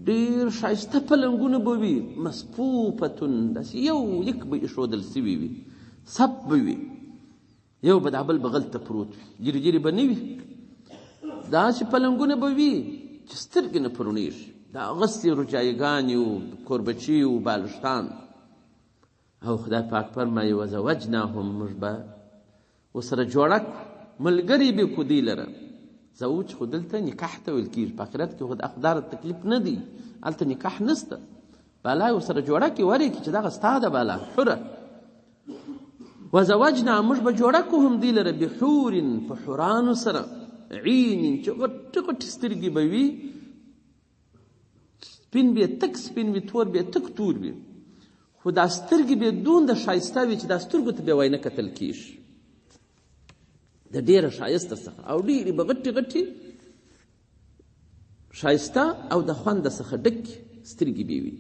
ډېر ښایسته پلنګونه به وي، مصفوفتون، داسې یو لیک به ایښودل سوي وي، صف به وي، یو به د بل بغل ته پروت وي، لرې لرې به نه وي، داسې پلنګونه به وي چې سترګې نه پرونېږي، دا هغسې رجایګانې او کوربچې او بالښتان. او خدای پاک فرمایي وزوجناهم، موږ به ورسره جوړه کړو، ملګري به کړو دوی لره. زوج خو دلته نکاح ته ویل کېږي، په آخرت کې خو د اخدار تکلیف نه دی، هلته نکاح نشته. بالا یې ورسره جوړه کړي، ورې کړي چې دغه ستا ده بالا حوره. وزوجنا، موږ به جوړه کړو هم دوی لره بحور، په حورانو سره، عین، چې غټې غټې سترګې به وي، سپین به تک سپین وي، تور به تک تور وي، خو دا سترګې به دومره ښایسته وي چې دا سترګو ته به وای نه کتل کېږي د ډېره ښایسته څخه، او ډېرې به غټې غټې ښایسته او د خوند څخه ډکې سترګې به وي.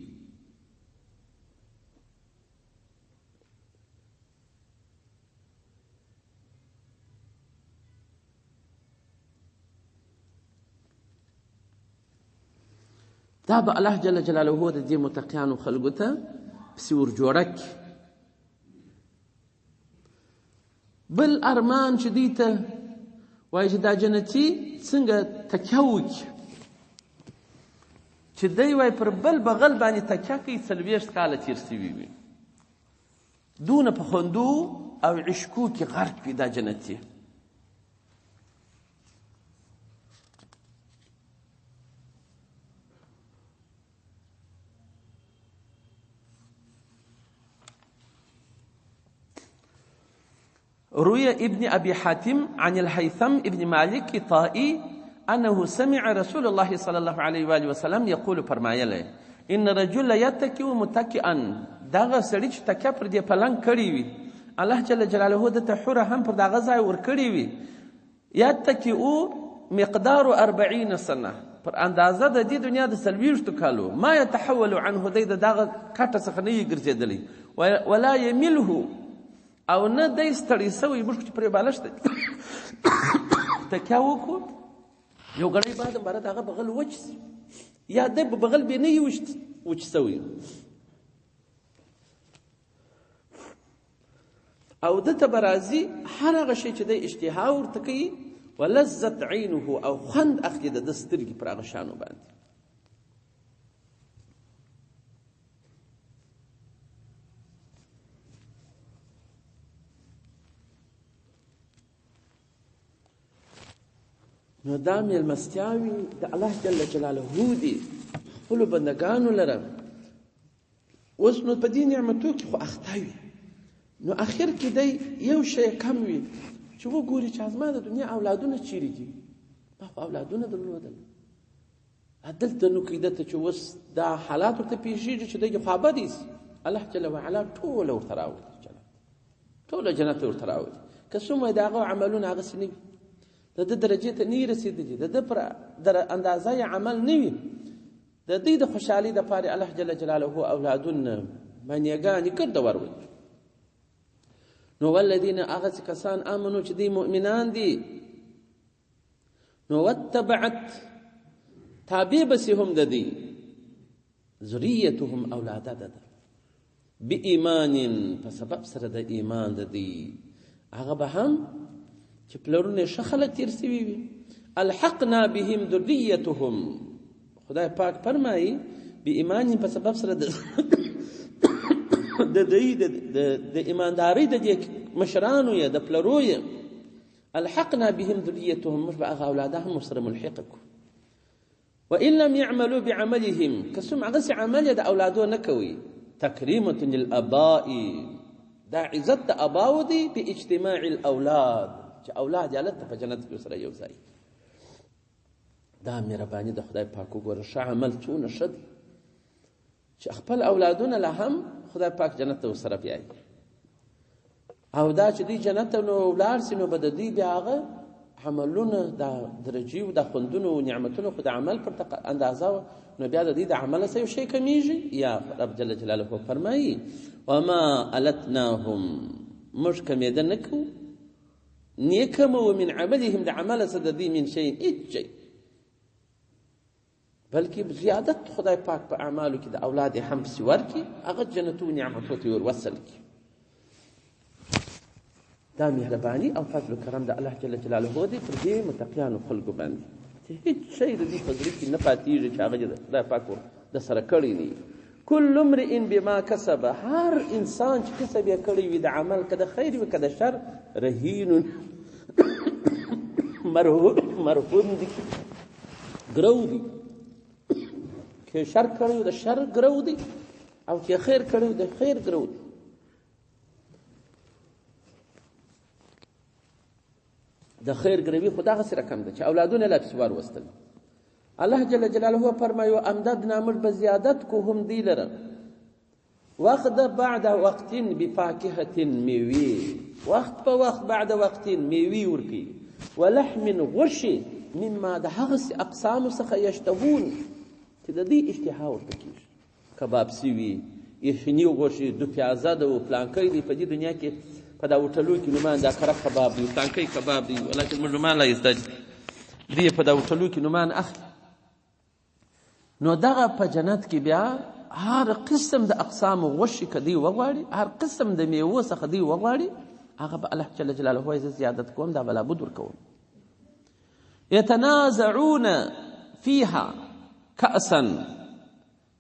دا به الله جل جلاله د دې متقیانو خلکو ته پسې ور جوړه کړي. بل ارمان چې دوی ته وایي چې دا جنتي څنګه تکیه وکړي، چې دی وایي پر بل بغل باندې تکیه کوي، 40 کاله تېر سوي وي، دونه په خوندو او عشقو کې غرق وي دا جنتي. روي ابن أبي حاتم عن الهيثم ابن مالك طائي أنه سمع رسول الله صلى الله عليه وآله وسلم يقول فرمایله إن رجل يتكئ متكئا، دغه سړي چې تکیه پر دې پلنګ کړې وي، الله جل جلاله ده ته حوره هم پر دغه ځای ورکړې وي، يتكئ مقدار 40 سنة، پر اندازه د دې دنیا د 40 کالو، ما يتحول عنه، دی د دغه کټه څخه نه یې ګرځېدلی، ولا يمله، او نه دی ستړی سوی. موږ چې پرې بالښت تکیه وکړو، یو ګړی بعد مبارک هغه بغل وچ سي، یا دی په بغل بې نه یې وچ سوی، او ده ته به راځي هر هغه شی چې دی اشتها ورته کوي، ولذت عینه، او خوند اخلي د ده سترګې پر هغه شیانو باندې. نو دا میلمستیاوې د الله جل جلاله دي خپلو بندګانو لره. اوس نو په دې نعمتو کې خو اخته وي، نو اخر کې دی یو شی کم وي چې وګوري چې زما د دنیا اولادونه چیرې دي، ما خو اولادونه درلودل، دلته نو کېده ته چې اوس دا حالات ورته پېښېږي چې دی خوابدی سي، الله جل وعلا ټوله ورته راولي، جنت ټوله جنت ورته راولي. که څومره د هغه عملونه هغسې نه وي، د ده درجې ته نه وي رسېدلي، د ده پر اندازه یې عمل نه وي، د دوی د خوشحالۍ دپاره الله جل جلاله اولادونه منیګانې ګرده ورولي. نو والذین، هغه چې کسان آمنو چې دوی مؤمنان دي، نو واتبعت، تابع به سي هم د دوی ذریتهم، اولاده ده بإیمان، په سبب سره د ایمان د دوی، هغه به هم چې پلرونه یې ښه خلک تېر سوي وي، الحقنا بهم ذریتهم، خدای پاک فرمایي بې ایمان په سبب سره د دوی د ایماندارۍ د دې مشرانو یې د پلرو یې، الحقنا بهم ذریتهم، موږ به هغه اولاده هم ورسره ملحقه کړو. وان لم يعملوا بعملهم، که څوم هغسې عمل یې د اولادو نه کوي، تکریمة للاباء، دا عزت د اباو دی په اجتماع الاولاد، چې اولاد یې هلته په جنت کې سره یو ځای. دا مهرباني د خدای پاک وګوره، ښه عمل څونه ښه دی چې خپل اولادونه لا هم خدای پاک جنت ته ورسره بیایي، او دا چې دوی جنت ته نو ولاړ سي نو به د دوی بیا هغه عملونه دا درجې او دا خوندونو او نعمتونو خو د عمل پر اندازه وه، نو بیا د دوی د عمله څه یو شی کمیږي. یا رب جل جلاله فرمایي وما التناهم، موږ کمېده نه کوو، نه کموو من عملهم د عمله څه د دوی من شی هېڅ شی، بلکې زیادت خدای پاک په اعمالو کې د اولاد یې هم پسې ورکړي، هغه جنتو نعمتو ته یې وروصل کړي. دا مهرباني او فضل و کرم د الله جل جلاله دی پر دې متقیانو خلکو باندې چې هېڅ شی د دوی په زړه کې نه پاتېږي چې هغه دې خدای پاک ور د سره کړی نه وي. کل امرئ بما کسب، هر انسان چې کسب یې کړی وي د عمل، که د خیر وي که د شر، رهین مرهون دی، ګرو دی. که شر کړی د شر ګرو دی، او که خیر کړی د خیر ګرو دی. د خیر ګروي خو دغسې رقم ده چې اولادونه لا پسې وروستل. الله جل جلاله فرمایي امددنا، موږ به زیادت کو هم دی لره وخت بعد وقت بفاکهة میوې، وخت په وخت بعد وقت میوې ورکوي، ولحم غوښې مما د هغسې اقسامو څخه یشتهون چې د دوی اشتها ورته کېږي. کباب سوي، یخني غوښې، دو پیازه ده او پلانکی دی. په دې دنیا کې په دا هوټلو کې نومان دا کره کباب دی، پلانکی کباب دی، ولکه موږ نومان لا یې زده دي، دوی په دا هوټلو کې نومان اخلي. نو دغه په جنت کې بیا هر قسم د اقسامو غوښې که دوی وغواړي، هر قسم د میوو څخه دوی وغواړي، هغه به الله جل جلاله وایي زه زیادت کوم، دا به لابد ورکوم. یتنازعون فیها کأسا،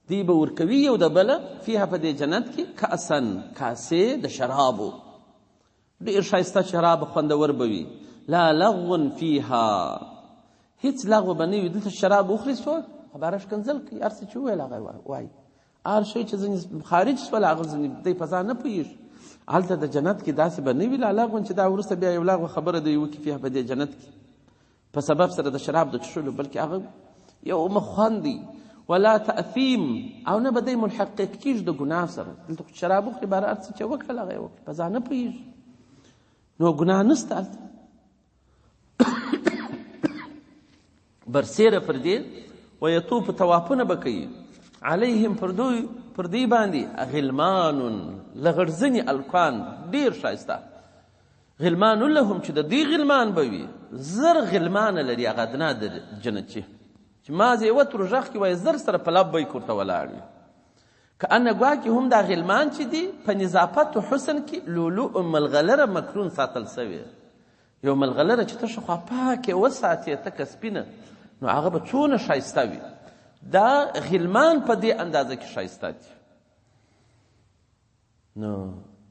دوی به ورکوي یو د بله فیها په دې جنت کې کأسا، کاسې د شرابو، ډېر ښایسته شراب خوندور به وي. لا لغو فیها، هیڅ لغو به نه وي. دلته شراب وخوري څوک خبره ښکنځل کوي، هر څه چې وویل هغه وایي، هر شی چې ځینې خارج شول هغه ځینې دی په ځان نه پوهېږي. هلته د جنت کې داسې به نه وي لا لغو چې دا وروسته بیا یو لغو خبره دی وکړي فیها په دې جنت کې په سبب سره د شراب د څښلو، بلکې هغه یو مخوند دی. ولا تأثیم، او نه به دی ملحق کېږي د ګناه سره. دلته خو شراب وخوري بهر هر څه چې وکړل هغه یې وکړي، په ځان نه پوهېږي، نو ګناه نشته هلته. برسېره پر دې ویطوف، طوافونه به کوي علیهم پر دوی پر دوی باندې غلمان لغړزني الکان ډېر ښایسته، غلمان لهم چې د دوی غلمان به وي، 1000 غلمانه لري هغه ادنا د جنت چې ما زه یوه تر غږ کې وایي 1000 سره په لبیک ورته ولاړ وي. که ان ګواکې هم دا غلمان چې دي په نظافت و حسن کې لولو ملغلره مکرون ساتل سوې، یو ملغلره چې ته ښه خوا پاکې وساتې تکه سپینه، نو هغه به څونه ښایسته وي. دا غلمان په دې اندازه کې ښایسته دي. نو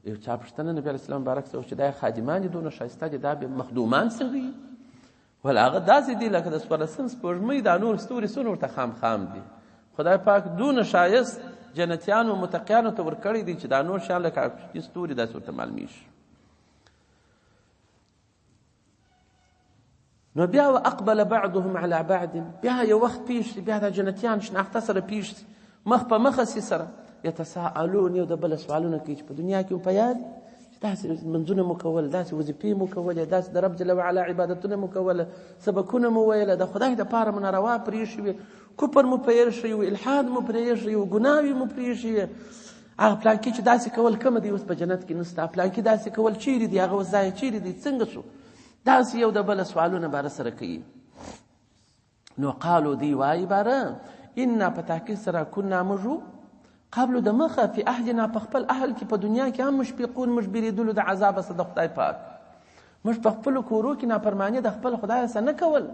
یو چا پوښتنه نبي علیه السلام مبارک څخه چې دا خادمان دي دونه ښایسته دي، دا به مخدومان څنګه وي؟ ول هغه داسې دي لکه د څوارلسم سپوږمۍ دا نور ستوري څونه ورته خام خام دي. خدای پاک دونه ښایست جنتیانو متقیانو ته ورکړی دی چې دا نور شیان لکه کوچني ستوري داسې ورته معلومیږي. نو بیا واقبل بعضهم على بعض، بیا یو وخت پیښ شي، بیا دا جنتیان شناخته سره پیښ شي، مخ په مخه سي سره یتساءلون، یو د بله سوالونه کوي چې په دنیا کې مو په یاد چې داسې لمونځونه مو کول، داسې وظیفې مو کولې، داسې د رب جل وعلا عبادتونه مو کوله، سبقونه مو ویله، د خدای دپاره مو ناروا پرېښي وې، کفر مو پرېښی و، الحاد مو پرېښی و، ګناوې مو پرېښي وې. هغه پلانکي چې داسې کول کومه دی اوس په جنت کې نشته، پلانکي داسې کول چیرې دی، هغه اوس ځای چیرې دی، څنګه شو؟ داسې یو د بله سوالونه باره سره کوي. نو قالو دی وایي باره انا په تحقیق سره کنا موږ قبل د مخه فی اهلنا په خپل اهل کې په دنیا کې هم مشفقون، موږ بېرېدلو د عذابه څخه د خدای پاک. موږ په خپلو کورو کې نافرماني د خپل خدای سره نه کول.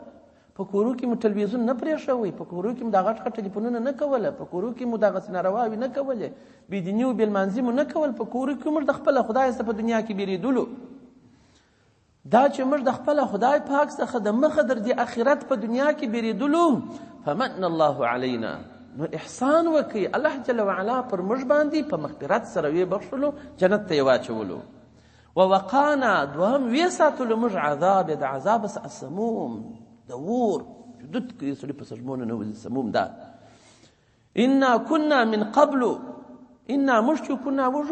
په کورو کې مو تلویزیون نه پرېښوئ، په کورو کې مو دا غټ غټ ټلیفونونه نه کوله، په کورو کې مو دغسې نارواوې نه کولې، بېدیني او بېلمانځي مو نه کول. په کورو کې موږ د خپل خدای څخه په دنیا کې بېرېدلو. دا چې موږ د خپل خدای پاک څخه د مخه در دې آخرت په دنیا کې بېرېدلو، فمن الله علینا، نو احسان وکړي الله جل وعلا پر موږ باندې په مغفرت سره ویې بخښلو، جنت ته یې واچولو. ووقانا، دوهم ویې ساتلو موږ عذاب، د عذاب څخه السموم، د اور چې دود کوي سړي په سږمو ننوځي، سموم دا. انا كنا من قبل، انا موږ چې كنا موږ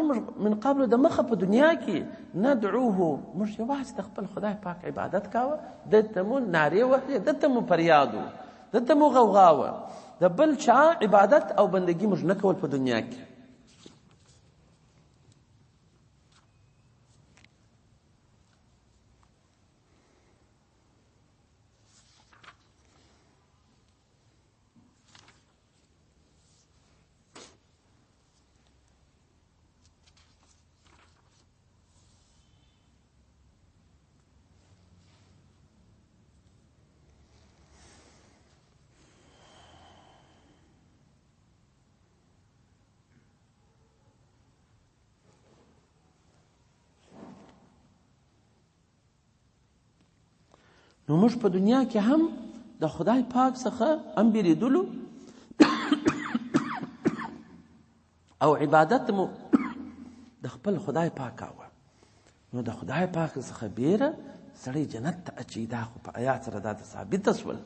من قبل د مخه په دنیا کې ندعوه، موږ یوازې د خپل خدای پاک عبادت کاوه، ده ته مو نارې وهلې، ده ته مو فریاد و، ده ته مو غوغا وه، د بل چا عبادت او بندګي موږ نه کول په دنیا کې. نو موږ په دنیا کې هم د خدای پاک څخه هم بیریدلو او عبادت مو د خپل خدای پاک کاوه. نو د خدای پاک څخه بیره سړی جنت ته اچي، دا خو په آیات سره دا ثابته سول.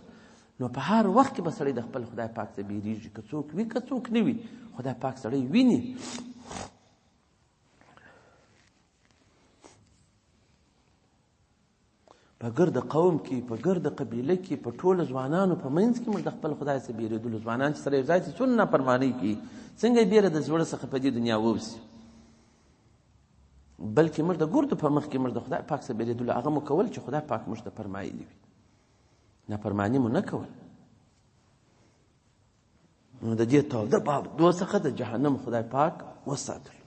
نو په هر وخت کې به سړی د خپل خدای پاک څخه بیریږي، که څوک وي که څوک نه وي، خدای پاک سړی ویني. په ګرد قوم کې، په ګرد قبیله کې، په ټولو ځوانانو په منځ کې موږ د خپل خدای څخه بیرېدلو. ځوانان چې سره یو ځای سي څونه نافرمانۍ کوي، څنګه یې بیره د زړه څخه په دې دنیا ووځي. بلکې موږ د ګردو په مخ کې موږ د خدای پاک څخه بیرېدلو، هغه مو کول چې خدای پاک موږ ته فرمایلي وي، نافرماني مو نه کول. نو د دې تاوده باب دوه څخه د جهنم خدای پاک وساتلو.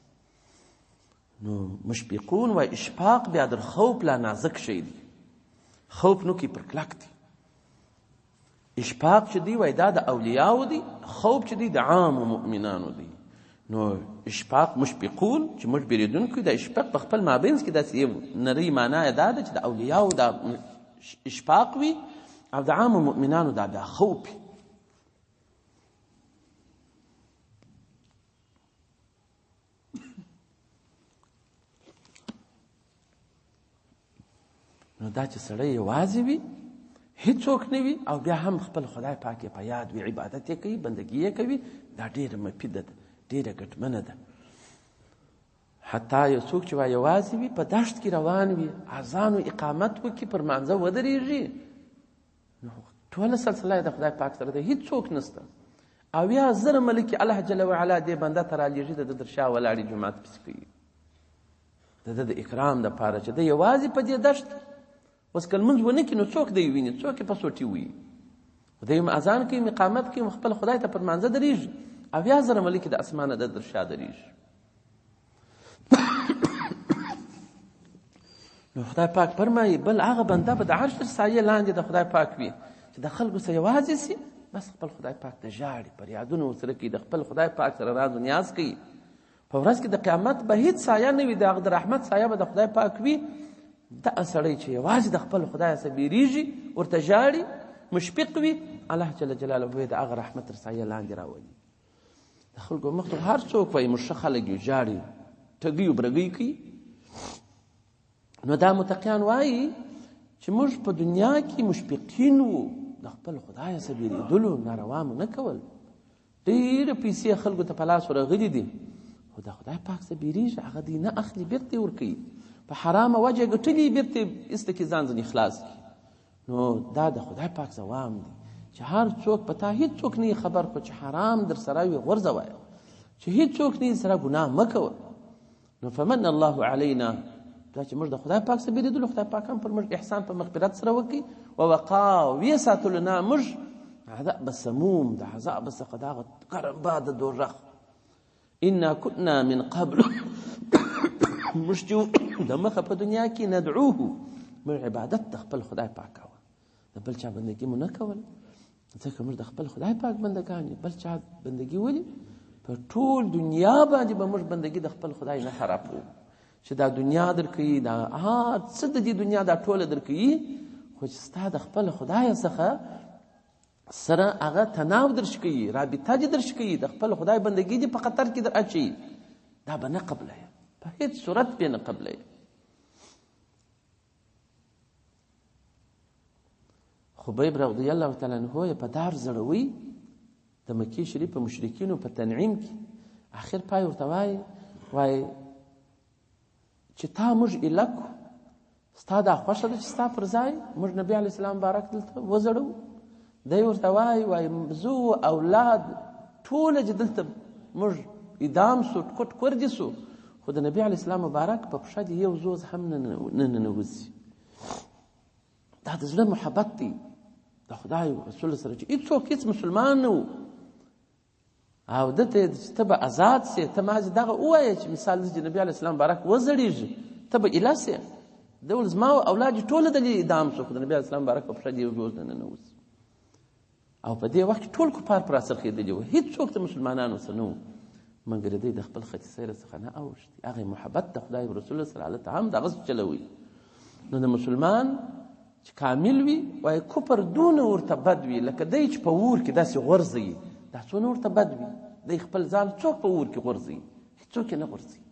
نو مشفقون و اشفاق بیا در خوف لا نازک شی دی، خوف نو کې پر کلک دی. اشفاق چې دی وای دا د اولیاو دی، خوف چې دی د عامو مؤمنانو دی. نو اشفاق مشفقون چې موږ بیریدونکو، د اشفاق په خپل مابینځ کې داسې یو نری معنا یې دا ده چې د اولیاو دا اشفاق وي او د عامو مؤمنانو دا بیا خوف وي. نو دا چې سړی یوازې وي، هیڅوک نه وي، او بیا هم خپل خدای پاک یې په یاد وي، عبادت یې کوي، بندګي یې کوي، دا ډېره مفیده ده، ډېره ګټمنه ده. حتی یو څوک چې وایي یوازې وي، په دښت کې روان وي، اذان و اقامت وکړي، پر مانځه ودرېږي، نو ټوله سلسله یې د خدای پاک سره ده، هیڅوک نشته. 70,000 ملکې الله جل وعلا دې بنده ته رالیږي، د ده تر شا ولاړې جومات پسې کوي، د ده د اکرام دپاره چې دی یوازې په دې دښت اوس که لمونځ ونه کړي نو څوک دی ویني، څوک یې په سوټي وي. خو دی هم اذان کوي، اقامت کوي، خپل خدای ته پر لمانځه درېږي، 70,000 ملکې د اسمانه د تر شا درېږي. نو خدای پاک فرمایي بل هغه بنده به د عرش تر سایې لاندې د خدای پاک وي چې د خلکو سره یوازې سي، بس خپل خدای پاک ته ژاړي، فریادونه ورسره کوي، د خپل خدای پاک سره راز و نیاز کوي. په ورځ کې د قیامت به هیڅ سایه نه وي، د هغه د رحمت سایه به د خدای پاک وي. دا سړی چې یوازې د خپل خدای څخه بیریږي، ورته ژاړي، مشفق وي، الله جل جلاله به د هغه رحمت تر سایې لاندې راولي. د خلکو مخ ته هر څوک وایي موږ ښه خلک یو، ژاړي، ټګۍ او برګۍ کوي. نو دا متقیان وایي چې موږ په دنیا کې مشفقین وو، د خپل خدای څخه بیرېدلو، ناروا مو نه کول، ډېرې پیسې خلکو ته په لاس ورغلي دي، خو د خدای پاک څخه بیریږي، هغه دی نه اخلي، بیرته یې ورکوي، په حرامه وجه ګټلي بیرته یې ایسته کې ځان ځنې خلاص کړي. نو دا د خدای پاک زوام دی چې هر څوک په تا هیڅوک نه خبر، خو چې حرام در سره وي غورځوه، چې هیڅوک نه سره ګناه مه کوه. نو فمن الله علینا، دا چې موږ د خدای پاک څخه بیرېدلو، خدای پاک هم پر موږ احسان په مغفرت سره وکړي، ووقا ویې ساتلو نه موږ عذاب السموم، د عذاب څخه د هغه ګرم باد د دوزخ. انا كنا من قبل، موږ چې د مخه په دنیا کې ندعوه، موږ عبادت د خپل خدای پاک کاوه، د بل چا بندګي مو نه کوله، ځکه موږ د خپل خدای پاک بندګان یو. بل چا بندګي ولې؟ په ټول دنیا باندې به موږ بندګي د خپل خدای نه خرابوو، چې دا دنیا درکوي، دا هر څه د دې دنیا دا ټوله درکوي، خو چې ستا د خپل خدای څخه سره هغه تناو درش کوي، رابطه دې درش کوي، د خپل خدای بندګي دې په خطر کې در اچوي، دا به نه قبلوي، په هیڅ صورت به نه قبلوي. خبیب رضی الله تعالی عنه یې په دار زړوي د مکې شریف په مشرکینو په تنعیم کې. آخر پای ورته وایي، وایي چې تا موږ ایله کړو، ستا دا خوښه ده چې ستا پر ځای موږ نبي علیه السلام مبارک دلته وزړوو. دی ورته وایي، وایي زه اولاد ټوله چې دلته موږ ادام سو، ټکوټ کور دي سو، خو د نبي علیه السلام مبارک په پښه دې یو زوز هم نه ننوځي. دا د زړه محبت دی د خدای او رسول سره، چې هیڅوک هیڅ مسلمان نه و، او ده ته چې ته به ازاد سې، ته مازې دغه ووایه چې مثال داسې چې نبي علیه السلام مبارک وزړېږي، ته به ایله سې. ده ویل زما اولاد یې ټوله دلې ادام سو، خو د نبي علیه السلام مبارک په پښه دې یو زوز نه ننوځي. او په دې وخت کې ټول کفار پر راڅرخېدلي وو، هیڅوک د مسلمانانو څه نه وو، مګر دی د خپل خط سیر څخه نه اوښتي، هغه محبت د خدای او رسول سره هلته هم دغسې چلوي. نو د مسلمان چې کامل وي، وایي کفر دونه ورته بد وي لکه دی چې په اور کې داسې غورځوي، دا څونه ورته بد وي، دی خپل ځان څوک په اور کې غورځوي؟ هیڅوک یې نه غورځوي.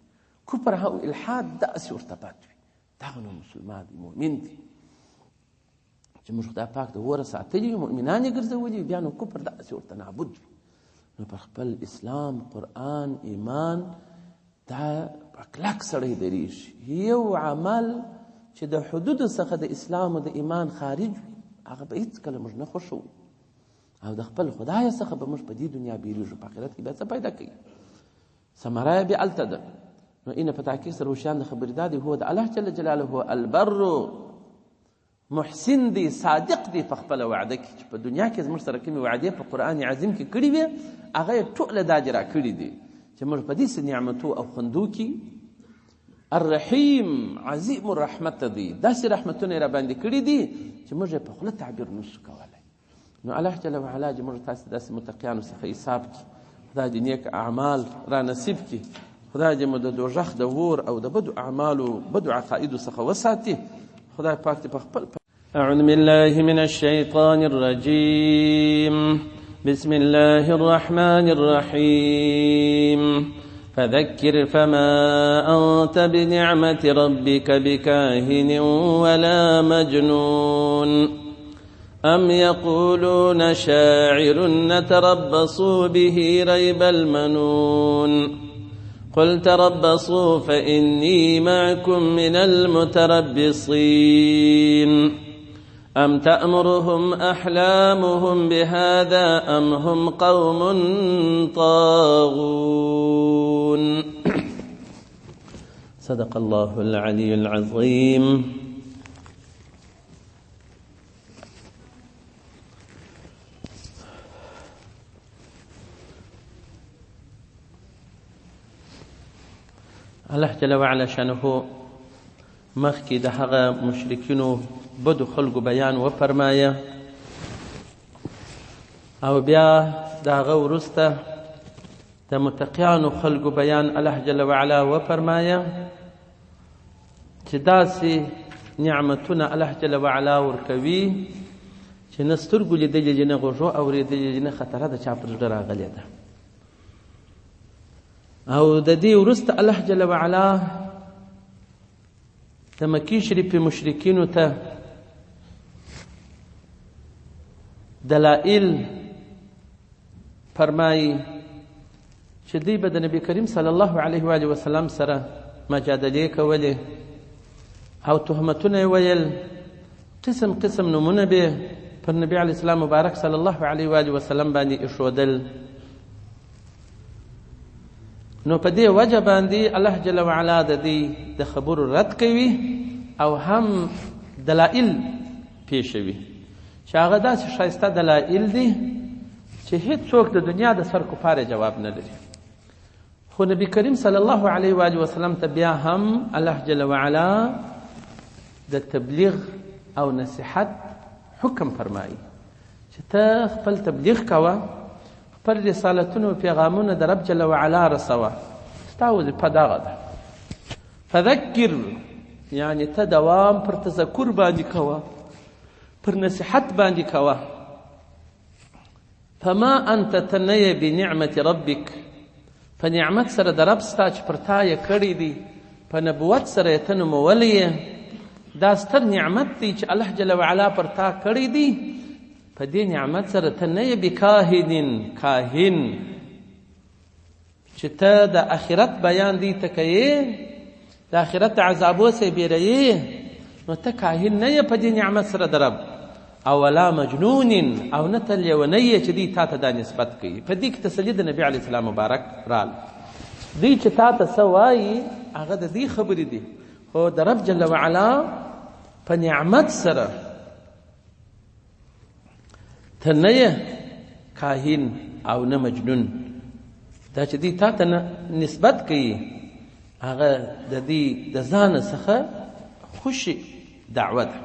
کفر او الحاد داسې ورته بد وي. دغه نو مسلمان دی، مؤمن دی، چې موږ خدای پاک د اوره ساتلي یو، مؤمنان یې ګرځولي، بیا نو کفر داسې ورته نابود وي. نو پر خپل اسلام، قرآن، ایمان دا په کلک سړی درېږي. یو عمل چې د حدودو څخه د اسلام او د ایمان خارج وي، هغه به هېڅکله موږ نه خوښوو، او د خپل خدای څخه به موږ په دې دنیا بېلېږو، په آخرت کې بیا څه پیدا کوي؟ ثمره یې بیا هلته ده. نو اینه په تحقیق سره هوښیان د خبرې دا دی، هو د الله جل جلاله البر، محسن دی، صادق دی په خپله وعده کې، چې په دنیا کې زموږ سره کومې وعدې په قرآن عظیم کې کړې وې، هغه یې ټوله دا دې راکړي دي چې موږ په دې نعمتو او خوندو کې. الرحیم عظیم الرحمت دی، داسې رحمتونه یې راباندې کړي دي چې موږ یې په خوله تعبیر نشو کولی. نو الله جل وعلا دې موږ تاسې داسې متقیانو څخه حساب کړي، خدای دې نیک اعمال را نصیب کړي، خدای دې مو د دوژخ د اور او د بدو اعمالو بدو عقایدو څخه وساتي. خدای پاک دې په خپل. أعوذ بالله من الشيطان الرجيم، بسم الله الرحمن الرحيم. فذكر فما أنت بنعمة ربك بكاهن ولا مجنون. أم يقولون شاعر نتربص به ريب المنون. قل تربصوا فإني معكم من المتربصين. أم تأمرهم أحلامهم بهذا أم هم قوم طاغون. صدق الله العلي العظيم. الله جل وعلا شانه مخکې د هغه مشرکینو بدو خلکو بیان وفرمایه، او بیا د هغه وروسته د متقیانو خلکو بیان الله جل وعلا وفرمایه، چې داسې نعمتونه الله جل وعلا ورکوي چې نه سترګو لیدلي دي، نه غوږو اورېدلي دي، نه خطره د چا پر زړه راغلې ده. او د دې وروسته الله جل وعلا د مکې شریفې مشرکینو ته دلائل فرمایي چې دوی به د نبی کریم صلی الله علیه وآله وسلم سره مجادلې کولې او تهمتونه یې ویل، قسم قسم نومونه به پر نبی علیه السلام مبارک صلی الله علیه وآله وسلم باندې ایښودل. نو په دې وجه باندې الله جل وعلا د دې د خبرو رد کوي او هم دلائل پیشوي، چې هغه داسې ښایسته دلائل دي چې هیڅوک د دنیا د سر کفاره جواب نه لري. خو نبی کریم صلی الله علیه وآله وسلم ته بیا هم الله جل وعلا د تبلیغ او نصیحت حکم فرمایي چې ته خپل تبلیغ کوه، خپل رسالتونه او پیغامونه د رب جل وعلا رسوه، ستا وظیفه دغه ده. فذکر یعنی ته دوام پر تذکر باندې کوه، پر نصیحت باندې کوه. فما انت ته نه یې بنعمت ربک، په نعمت سره د رب ستا چې پر تا یې کړی دی، په نبوت سره یې ته نومولی یې، دا ستر نعمت دی چې الله جل وعلا پر تا کړی دی، په دې نعمت سره ته نه یې بکاهن، کاهن چې ته د آخرت بیان دی ته کوې، د آخرت د عذابو څخه بیروې، نو ته کاهن نه یې په دې نعمت سره د رب. او ولا مجنون، او نه ته لیونی یې چې دوی تا ته دا نسبت کوي. په دې کې تسلي د نبي علیه السلام مبارک راغله. دوی چې تا ته څه وایي هغه د دوی خبرې دي، خو د رب جل وعلا په نعمت سره ته نه یې کاهن او نه مجنون. دا چې دوی تا ته نسبت کوي هغه د دوی د ځانه څخه خوشې دعوه ده،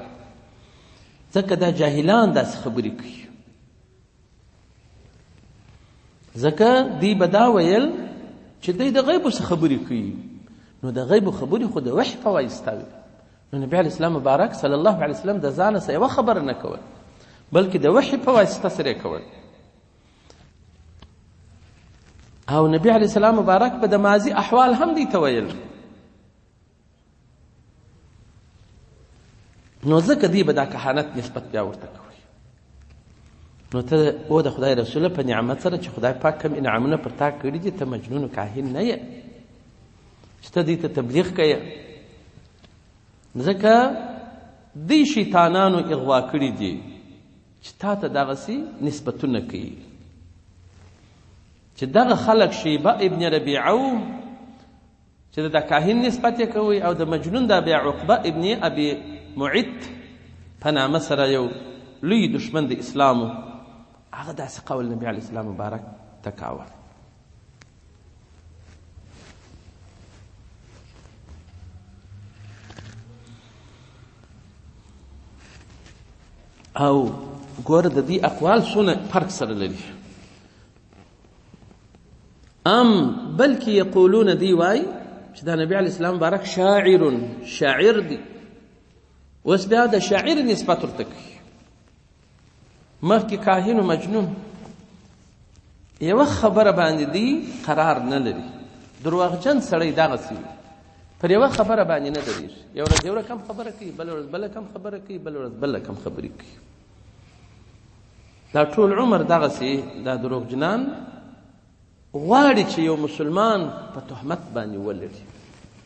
ځکه دا جاهلان داسې خبرې کوي. ځکه دوی به دا ویل چې دوی د غیبو څخه خبرې کوي، نو د غیبو خبرې خو د وحي په واسطه وي. نو نبي علیه السلام مبارک صلی الله علیه وسلم د ځانه څخه یوه خبره نه کوله، بلکې د وحي په واسطه سره یې کول. او نبی علیه السلام مبارک به د ماضي احوال هم دوی ته ویل، نو ځکه دوی به دا کهانت نسبت بیا ورته کوي. نو ته او د خدای رسوله په نعمت سره چې خدای پاک کوم انعامونه پر تا کړي دي، ته مجنون او کاهن نه یې چې ته دوی ته تبلیغ کوې، ځکه دوی شیطانانو اغوا کړي دي چې تا ته دغسې نسبتونه کوي. چې دغه خلک شیبه ابن ربیعه و چې د کاهن نسبت یې کوي، او د مجنون دا بیا عقبه ابن ابي معط په نامه سره یو لوی دښمن د اسلام و، هغه داسې قول نبي علیه السلام مبارک ته کاوه. او ګوره د دې اقوال څونه فرق سره لري. ام بلکې یقولون دی وای چې دا نبی علیه السلام مبارک شاعر، شاعر دی. اوس بیا د شاعر نسبت ورته کوي. مخکې کاهن و مجنون یوه خبره باندې دی قرار نه لري، درواغجن سړی دغسې وي، پر یوه خبره باندې نه درېږي، یو ورځ یو رقم خبره کوي، بله ورځ بله کم خبره کوي، بله ورځ بله کم خبرې کوي. دا ټول عمر دغسې دا دروغجنان غواړي چې یو مسلمان په تهمت باندې ولري.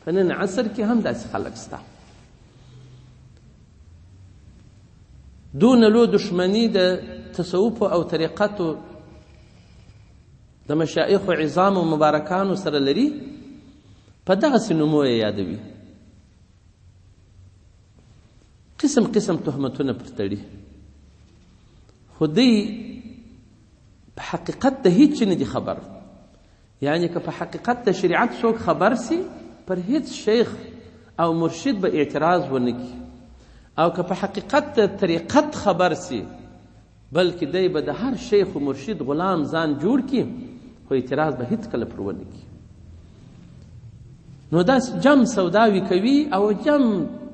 په نن عصر کې هم داسې خلک سته، دونه لو دښمني د تصوف او طریقتو د مشایخ و عظام و مبارکانو سره لري، په دغسې نومو یې یادوي، قسم قسم تهمتونه پر تړي، خو دوی په حقیقت د هیڅ نه دي خبر. یعنی که په حقیقت د شریعت څوک خبر سي، پر هیڅ شیخ او مرشد به اعتراض ونه کړي، او که په حقیقت د طریقت خبر سي، بلکې دی به د هر شیخ و مرشد غلام ځان جوړ کړي، خو اعتراض به هیڅکله پر ونه کړي. نو داسې جم سوداوي کوي او جم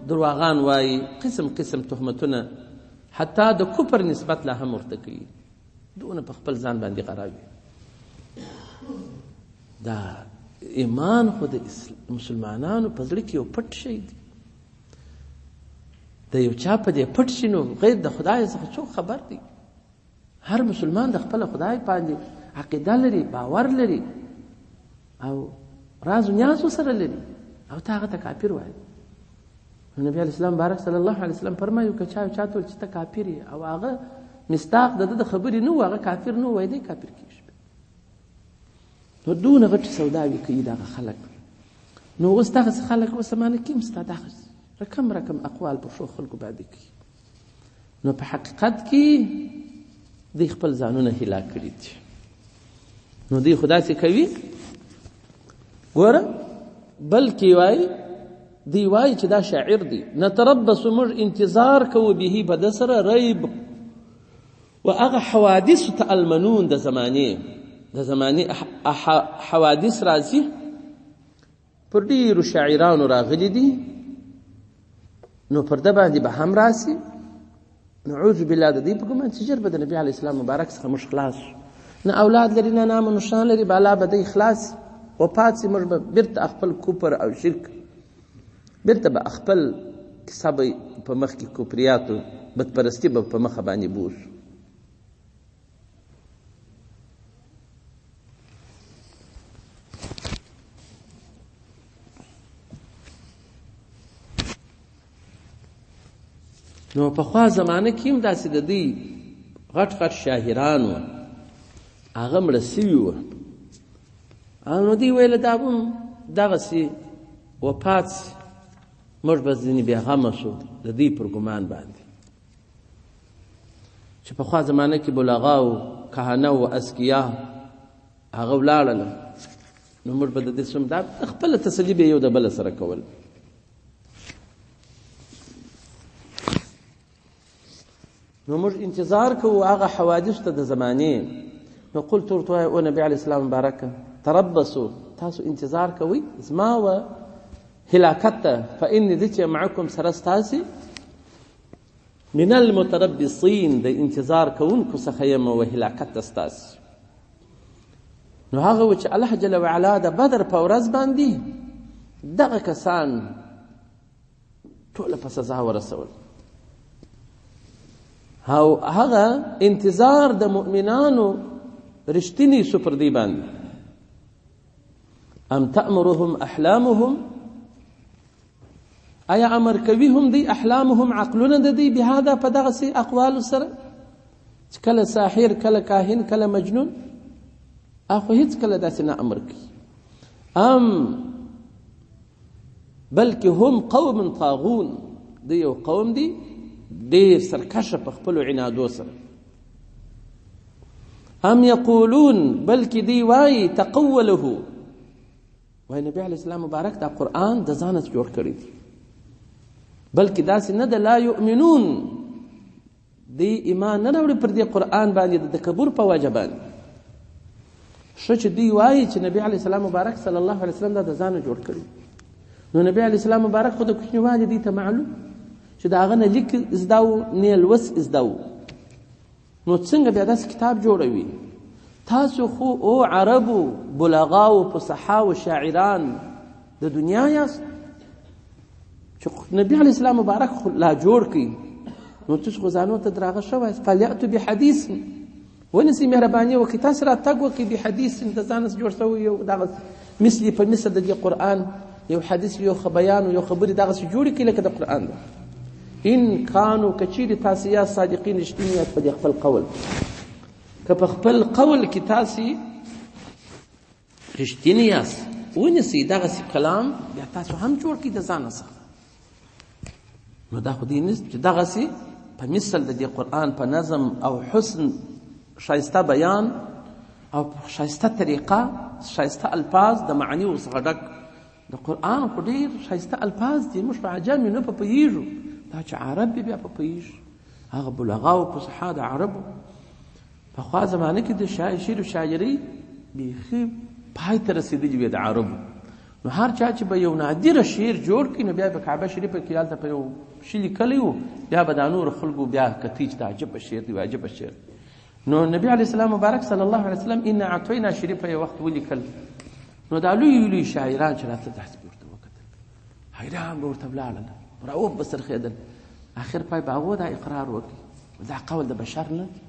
درواغان وایي، قسم قسم تهمتونه، حتی د کفر نسبت لا هم ورته کوي، دونه په خپل ځان باندې غراوي. دا ایمان خو د مسلمانانو په زړه کې یو پټ شی دی، د یو چا په دې پټ شي نو غیر د خدای څخه څوک خبر دی؟ هر مسلمان د خپل خدای باندې عقیده لري، باور لري او راز و نیاز سره لري، او ته هغه ته کافر وایې. نبی علیه السلام مبارک صلی الله علیه وسلم فرمایي که چا چا ته ویل چې ته کافر یې، او هغه مصداق د ده د خبرې نه و، هغه کافر نه و، وایي دی کافر کېږي. نو دونه غټې سوداوې کوي دغه خلک. نو اوس دغسې خلک اوس زمانه کې هم سته، دغسې رقم رقم اقوال په ښو خلکو باندې کوي. نو په حقیقت کې دوی خپل ځانونه هلاک کړي دي. نو دوی خو داسې کوي، ګوره، بلکې وایي دی وایي چې دا شاعر دی. نتربص، موږ انتظار کوو، به په ده سره ریب و هغه حوادث ته المنون، د زمانې حوادث راځي، پر ډېرو شاعرانو راغلي دي، نو پر ده باندې به هم راسي. نعوذ بالله د دې په ګمان چې ژر به د نبي علیه السلام مبارک څخه موږ خلاص شو، نه اولاد لري نه نام و نښان لري، بالا به دی خلاص وفات سي، موږ به بیرته خپل کفر او شرک، بیرته به خپل کیسه به په مخ کې کفریاتو بتپرستي به په مخه باندې بوسو. نو پخوا زمانه کې هم داسې د دوی غټ غټ شاهران وه، هغه مړه سوي وه، نو دوی ویل دا هم دغسې وفات سي، موږ به ځینې بېغمه شو د دوی پر ګمان باندې چې پخوا زمانه کې بلغا و کهنه و اسکیا هغه ولاړله، نو موږ به د دې سم دا خپله تسلي به یو د بله سره کول. نو موږ انتظار کوو هغه حوادث ته د زمانې. نو قلت ورته وایه او نبي علیه السلام مبارکه تربصو، تاسو انتظار کوئ زما و هلاکت ته، فإني زه چې معکم سره ستاسې من المتربصین، د انتظار کوونکو څخه یم و هلاکت ته ستاسې. نو هغه و چې الله جل وعلا د بدر په ورځ باندې دغه کسان ټوله په سزا ورسول، او هغه انتظار د مؤمنانو رښتینی سو پر دی باندې. ام تأمرهم احلامهم، آیا امر کوي هم دی احلامهم عقلونه د دی بهذا په دغسې اقوالو سره چې کله ساحر کله کاهن کله مجنون، اخو هیڅ کله داسې نه امر کوي. ام بلکې هم قوم طاغون، دی یو قوم دی ډېر سرکشه په خپلو عنادو سره. ام یقولون، بلکې دی وایي تقوله، وایي نبي علیه السلام مبارک دا قرآن د ځانه جوړ کړی دی، بلکې داسې نه ده، لا یؤمنون، دی ایمان نه راوړي پر دې قرآن باندې د تکبر په وجه باندې. ښه چې دوی وایي چې نبي علیه السلام مبارک صلی الله علیه وسلم دا د ځانه جوړ کړی، نو نبي علیه السلام مبارک خو د کوچنیوالي دوی ته معلوم چې د هغه نه لیک زده و نه لوست زده و، نو څنګه بیا داسې کتاب جوړوي؟ تاسو خو او عربو بلغاو فصحاو شاعران د دنیا یاست چې نبي علیه السلام مبارک خو لا جوړ کړي، نو تاسو خو ځانو ته دراغه شوی. فلیأتو بحدیث، ونیسئ مهرباني وکړئ، تاسو راتګ وکړئ بحدیث، د ځانه جوړ شوی یو دغه مثلي په مثل د دې قرآن یو حدیث یو بیان یو خبرې دغسې جوړې کړي لکه د قرآن ده. ان کانو، که چیرې تاسې یاست صادقین رښتیني یاست په دې خپل قول، که په خپل قول کې تاسې رښتیني یاست ونیسئ دغسې کلام بیا تاسو هم جوړ کړئ د ځانه څخه. نو دا خو دې نه چې دغسې په مثل د دې قرآن په نظم او حسن ښایسته بیان او ښایسته طریقه ښایسته الفاظ د معنیو څخه ډک د قرآن خو ډېر ښایسته الفاظ دي، موږ په عجم یو نه په پوهېږو، دا چې عرب دی بیا په پوهېږي، هغه بلغا او فصحا د عربو پخوا زمانه کې د شعر او شاعرۍ بیخي پای ته رسېدلي وې د عربو. نو هر چا چې به یو نادره شعر جوړ کړي نو بیا به کعبه شریفه کې هلته په یو شي لیکلی و، بیا به دا نورو خلکو بیا کتي چې دا عجبه شعر دی عجبه شعر دی. نو نبي علیه السلام مبارک صلی الله علیه وسلم انا اعطینا شریفه یو وخت ولیکل، نو دا لوی لوی شاعران چې راته داسې به ورته وکتل حیران به ورته ولاړل راوب به څرخېدل، اخر پای به هغو دا اقرار وکړي دا قول د بشر نه دی،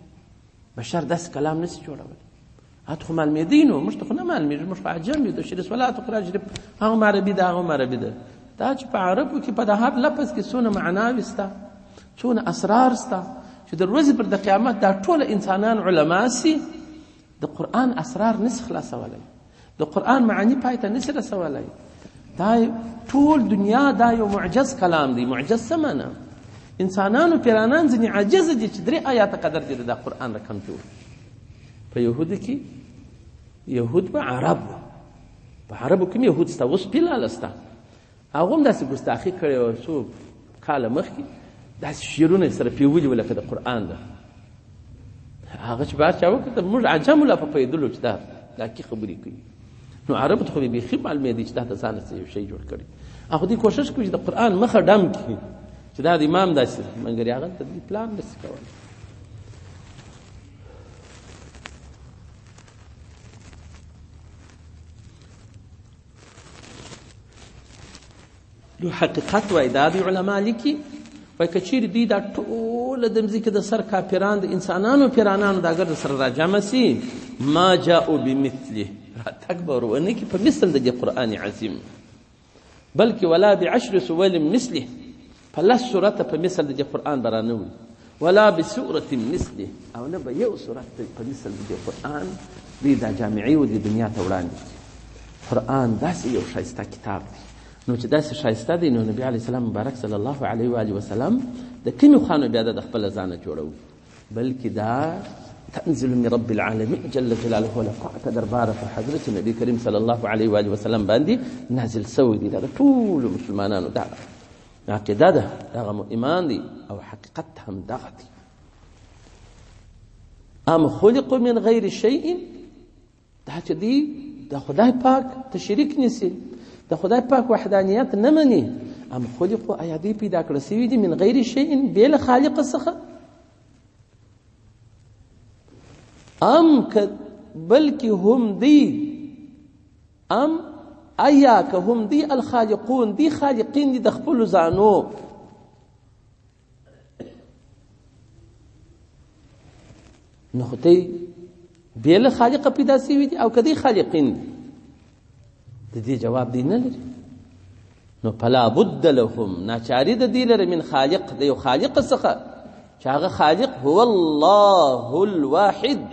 بشر داسې کلام نسي جوړولی، هات خو معلومېدی نو موږ ته خو نه معلومېږي، موږ خو عجم یو، د شریف صلات قرآن شریف هغه هم عربي ده هغه هم عربي ده. دا چې په عربو کې په د هر لفظ کې څونه معناوې سته څونه اسرار سته چې د ورځې پر د قیامت دا ټول انسانان علما سي د قرآن اسرار نسي خلاصولی، د قرآن معاني پای ته نسي رسولی. دا ټول دنیا دا یو معجز کلام دی. معجز څه معنا؟ انسانانو پیرانان ځینې عاجز دي چې درې آیاته قدر دي دا قرآن رقم جوړ. په یهودو کې یهود به عرب وو، په عربو کې هم یهود سته، اوس بلاله سته. هغه هم داسې ګستاخي کړې وه، څو کاله مخکې داسې شعرونه یې سره پیولي وو لکه د قرآن ده. هغه چې به هر چا وکتل، موږ عجمو لا په پوهېدلو چې دا لاکي خبرې کوي. نو عربو ته خو به بیخي معلومېدی چې دا د ځانه څه یو شی جوړ کړي. هغه دوی کوښښ کوي چې د قرآن مخه ډم کړي چې دا د امام داسې، مګر هغه د دې پلان نشي کولی. نو حقیقت وای دا دی علما لیکي، وای که چیرې دوی دا ټوله د مځکې د سر کافران د انسانانو پیرانانو دا ګرد سره راجمع سي، ما جاءو بمثله، راتګ به ور ونه کړي په مثل د دې قرآن عظیم، بلکې ولا بعشر سور مثله، په لس سورته په مثل د دې قرآن به رانه وړي، ولا بسورة مثله، او نه به یو سورت په مثل د دې قرآن دوی دا جامعې و دې دنیا ته وړاندې کړي. قرآن داسې یو ښایسته کتاب دی، نو چې داسې ښایسته دی، نو نبی علیه السلام مبارک صلی الله علیه وآله وسلم د کومې خوا نو بیا د خپله ځانه جوړوي، بلکې دا تنزل من رب العالمین جل جلاله له پاکه درباره پر حضرت نبی کریم صلی الله علیه وآله وسلم باندې نازل سوی دی. دا د ټولو مسلمانانو دا عقیده ده، دغه مو ایمان دی او حقیقت هم دغه دی. ام خلقوا من غیر شیء، دا چې دی د خدای پاک ته شریک نیسي، د خدای پاک وحدانیت نه مني. ام خلقوا، ایا دوی پیدا کړل سوي دي من غیر شیء، بې له خالق څخه؟ ام که بلکې هم دی، ام ایا که هم دی الخالقون، دی خالقین دي د خپلو ځانو. نو خو دی بې له خالقه پیدا سوي دي او که دی خالقین دي؟ د دې جواب دی نه لري. نو فلا بد لهم، ناچاري د دې لره من خالق، د یو خالق څخه چې هغه خالق هو الله الواحد،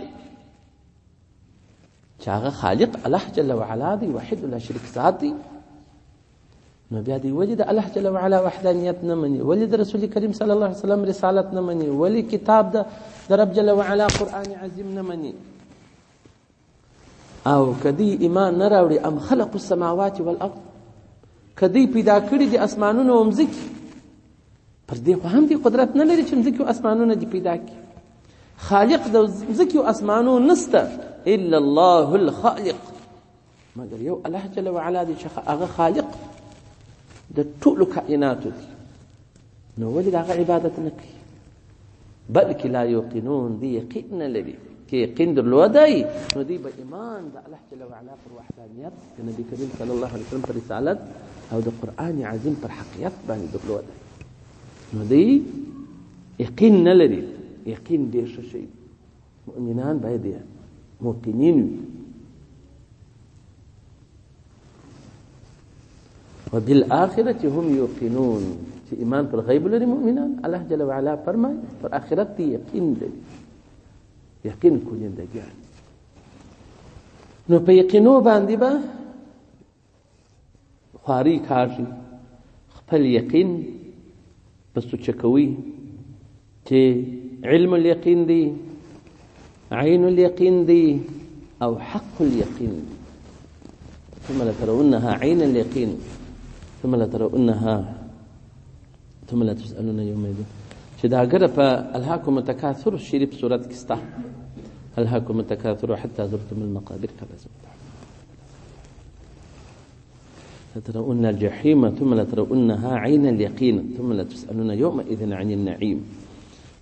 چې هغه خالق الله جل وعلا دی، واحد لا شریک ذات دی. نو بیا دی ولې د الله جل وعلا وحدانیت نه مني، ولې د رسول کریم صلی الله علیه وسلم رسالت نه مني، ولې کتاب د رب جل وعلا قرآن عظیم نه مني؟ او که دی ایمان نه راوړي، ام خلق السماوات والارض، که دی پیدا کړي دي اسمانونه او مځکې، پر دې خو هم دی قدرت نه لري چې مځکې او اسمانونه دي پیدا کړي. خالق د مځکې او اسمانو نسته الا الله الخالق، مګر یو الله جل وعلا دی چې هغه خالق د ټولو کائناتو دی. نو ولې د هغه عبادت نه کوي؟ بلکې لا یوقنون، دی یقین نه لري. که یقین درلودای نو دی به ایمان د الله جل وعلا پر وحدانیت، د نبی کریم صلی الله علیه وسلم پر رسالت او د قرآن عظیم پر حقیقت باندې درلودای. نو دی یقین نه لري. یقین ډېر ښه شی دی، مؤمنان باید موقنین وي. وبالآخرة هم یوقنون، چې ایمان پر غیب لري مؤمنان، الله جل وعلا فرمایي پر آخرت دی یقین لري، یقین کنندګان. نو په یقینو باندې به خواري کاږي، خپل یقین په سوچه کوي چې علم الیقین دی، عین الیقین دی او حق الیقین دی. ثم لترونها عین الیقین ثم لترونها ثم لتسألون یومئذ، چې دا ګره په الهاکم التکاثر شریف صورت کې سته، الهاکم التکاثر حتی زرتم المقابر کله زرتم لترون الجحيم ثم لترونها عين اليقين ثم لتسألون يومئذ عن النعيم.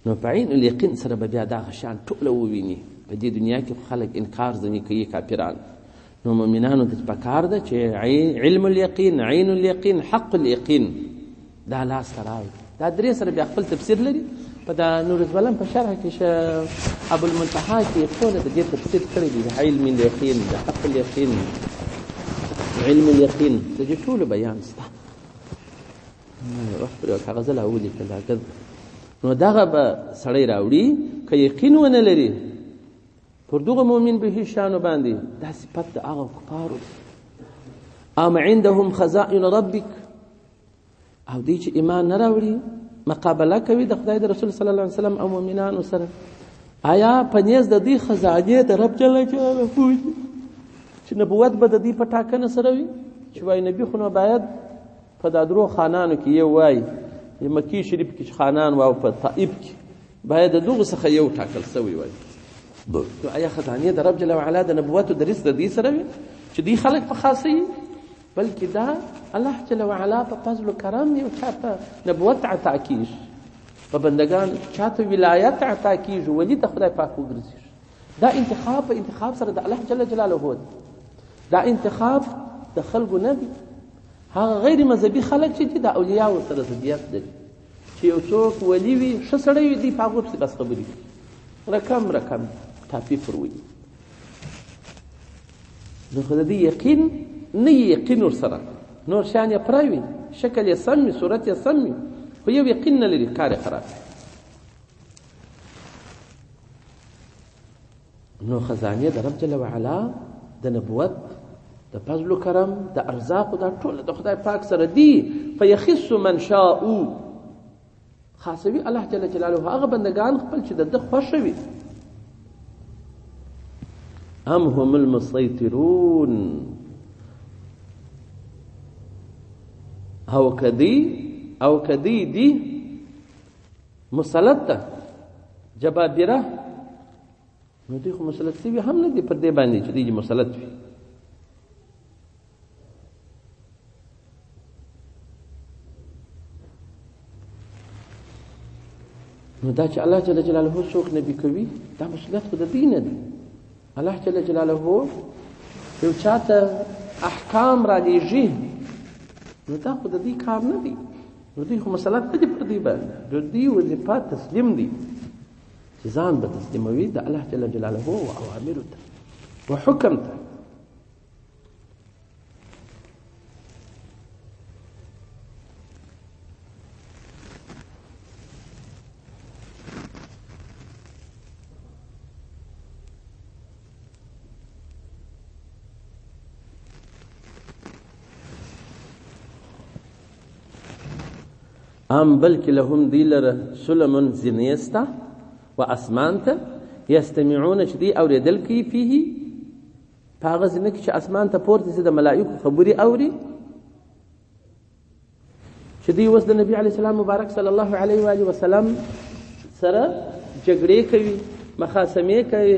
نو په عین الیقین سره به بیا دغه شان ټوله وویني. په دې دنیا کې خو خلک انکار ځنې کوي کافران، نو مؤمنانو ته پکار ده چې علم الیقین، عین الیقین، حق الیقین دا لاس ته راوړي. دا درې سره بیا خپل تفسیر لري. په دا نور الظلم په شرح کې ابو المنتهى کې ټوله د دې تفسیر کړی دی، د علم الیقین، د حق الیقین، علم الیقین، د دې ټولو بیان سته. وخت پر یو کاغذ لا ولیکل. نو دغه به سړی راوړي که یقین ونه لري پر دغه مؤمن به شانو باندې. دا صفت د هغه کفارو دی. ام عندهم خزائن ربک، او دوی چې ایمان نه راوړي مقابله کوي د خدای د رسول صلی الله علیه وسلم او مؤمنانو سره. آیا په نیز د دوی خزانې د رب جل جلاله دي چې نبوت به د دوی په ټاکنه سره وي، چې وایي نبي خو نو باید په دا درو خانانو کې یو وای، مکې شریف کې چې خانان وه او په طائف کې، باید د دغو څخه یو ټاکل سوی وای. نو آیا خزانې د رب جل وعلا د نبوت د رزق د دوی سره وي چې دوی خلک په خاصوي؟ بلکې دا الله جل وعلا په فضل و کرم یو چاته نبوت عطا کیږي، په بندګانو چاته ولایت عطا کیږي، ولي د خدای پاک وګرځي. دا انتخاب په انتخاب سره د الله جل جلاله دی. دا انتخاب د خلکو نه دی. هغه غیر مذهبي خلک چې دي د اولیاو سره ضدیت لري، چې یو څوک ولي وي، ښه سړی وي، دوی په هغو پسې بس خبرې کوي، رقم رقم ټاپي پر وهي. نو خو د دوی یقین نه وي، یقین ورسره نور شیان یې پوره وي، شکل یې سم وي، صورت یې سم وي، خو یو یقین نه لري، کار یې خراب وي. نو خزانې د رب جل وعلا د نبوت د فضل و کرم د ارزاقو دا ټوله د خدای پاک سره دي. فیخص من شاء، خاصوي الله جل جلاله هغه بندګان خپل چې د ده خوښه وي. ام هم المسیطرون، او کدی او کدی دي مسلط ده جبابره، نو دوی خو مسلط سوي هم نه دي پر دې باندې چې دوی مسلط وي. نو دا چې الله جل جلاله څوک نبي کوي دا مسؤلیت خو د دوی نه دی. الله جل جلاله یو چاته احکام را لیږي، نو دا خو د دوی کار نه دی. نو دوی خو مسلط نه دي پر دوی باندې، د دوی وظیفه تسلیم دی چې ځان به تسلیموي د الله جل جلاله و اوامرو ته و حکم ته. ام بلکې لهم دوی لره سلم زینې سته و اسمان ته یستمعون چې دوی اورېدل کوي فیه په هغه زینه کې چې اسمان ته پورته سي د ملایکو خبرې اوري، چې دوی اوس د نبي علیه السلام مبارک صلی الله علیه وآله وسلم سره جګړې کوي، مخاصمې کوي،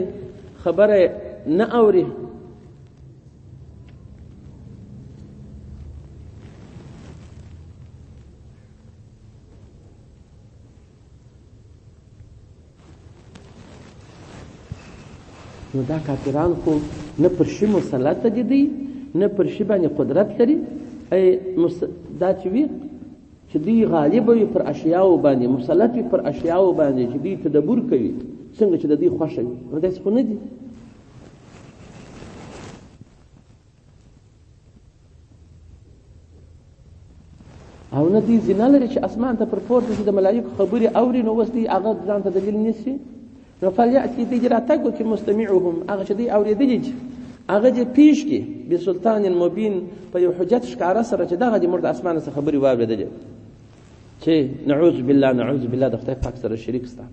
خبره نه اوري. نو دا کافران خو نه پر شي مسلط دي دی، نه پر شي باندې قدرت لري. دا چې وي چې دوی غالب وي پر اشیاو باندې، مسلط وي پر اشیاو باندې، چې دوی تدبر کوي څنګه چې د دوی خوښه وي، نو داسې خو نه دي. او نه دوی زینه لري چې اسمان ته پر پورته شي د ملایکو خبرې اوري، نو اوس دوی هغه ځان ته دلیل نیسي. نو فلیأتي دوی دې راتګ وکړي مستمعهم، هغه چې دوی اورېدلي چې هغه دې پیش کړي بسلطان مبین، په یو حجت ښکاره سره چې دغه دې موږ د اسمان څخه خبرې واورېدلې چې نعوذ بالله نعوذ بالله د خدای پاک سره شریک سته.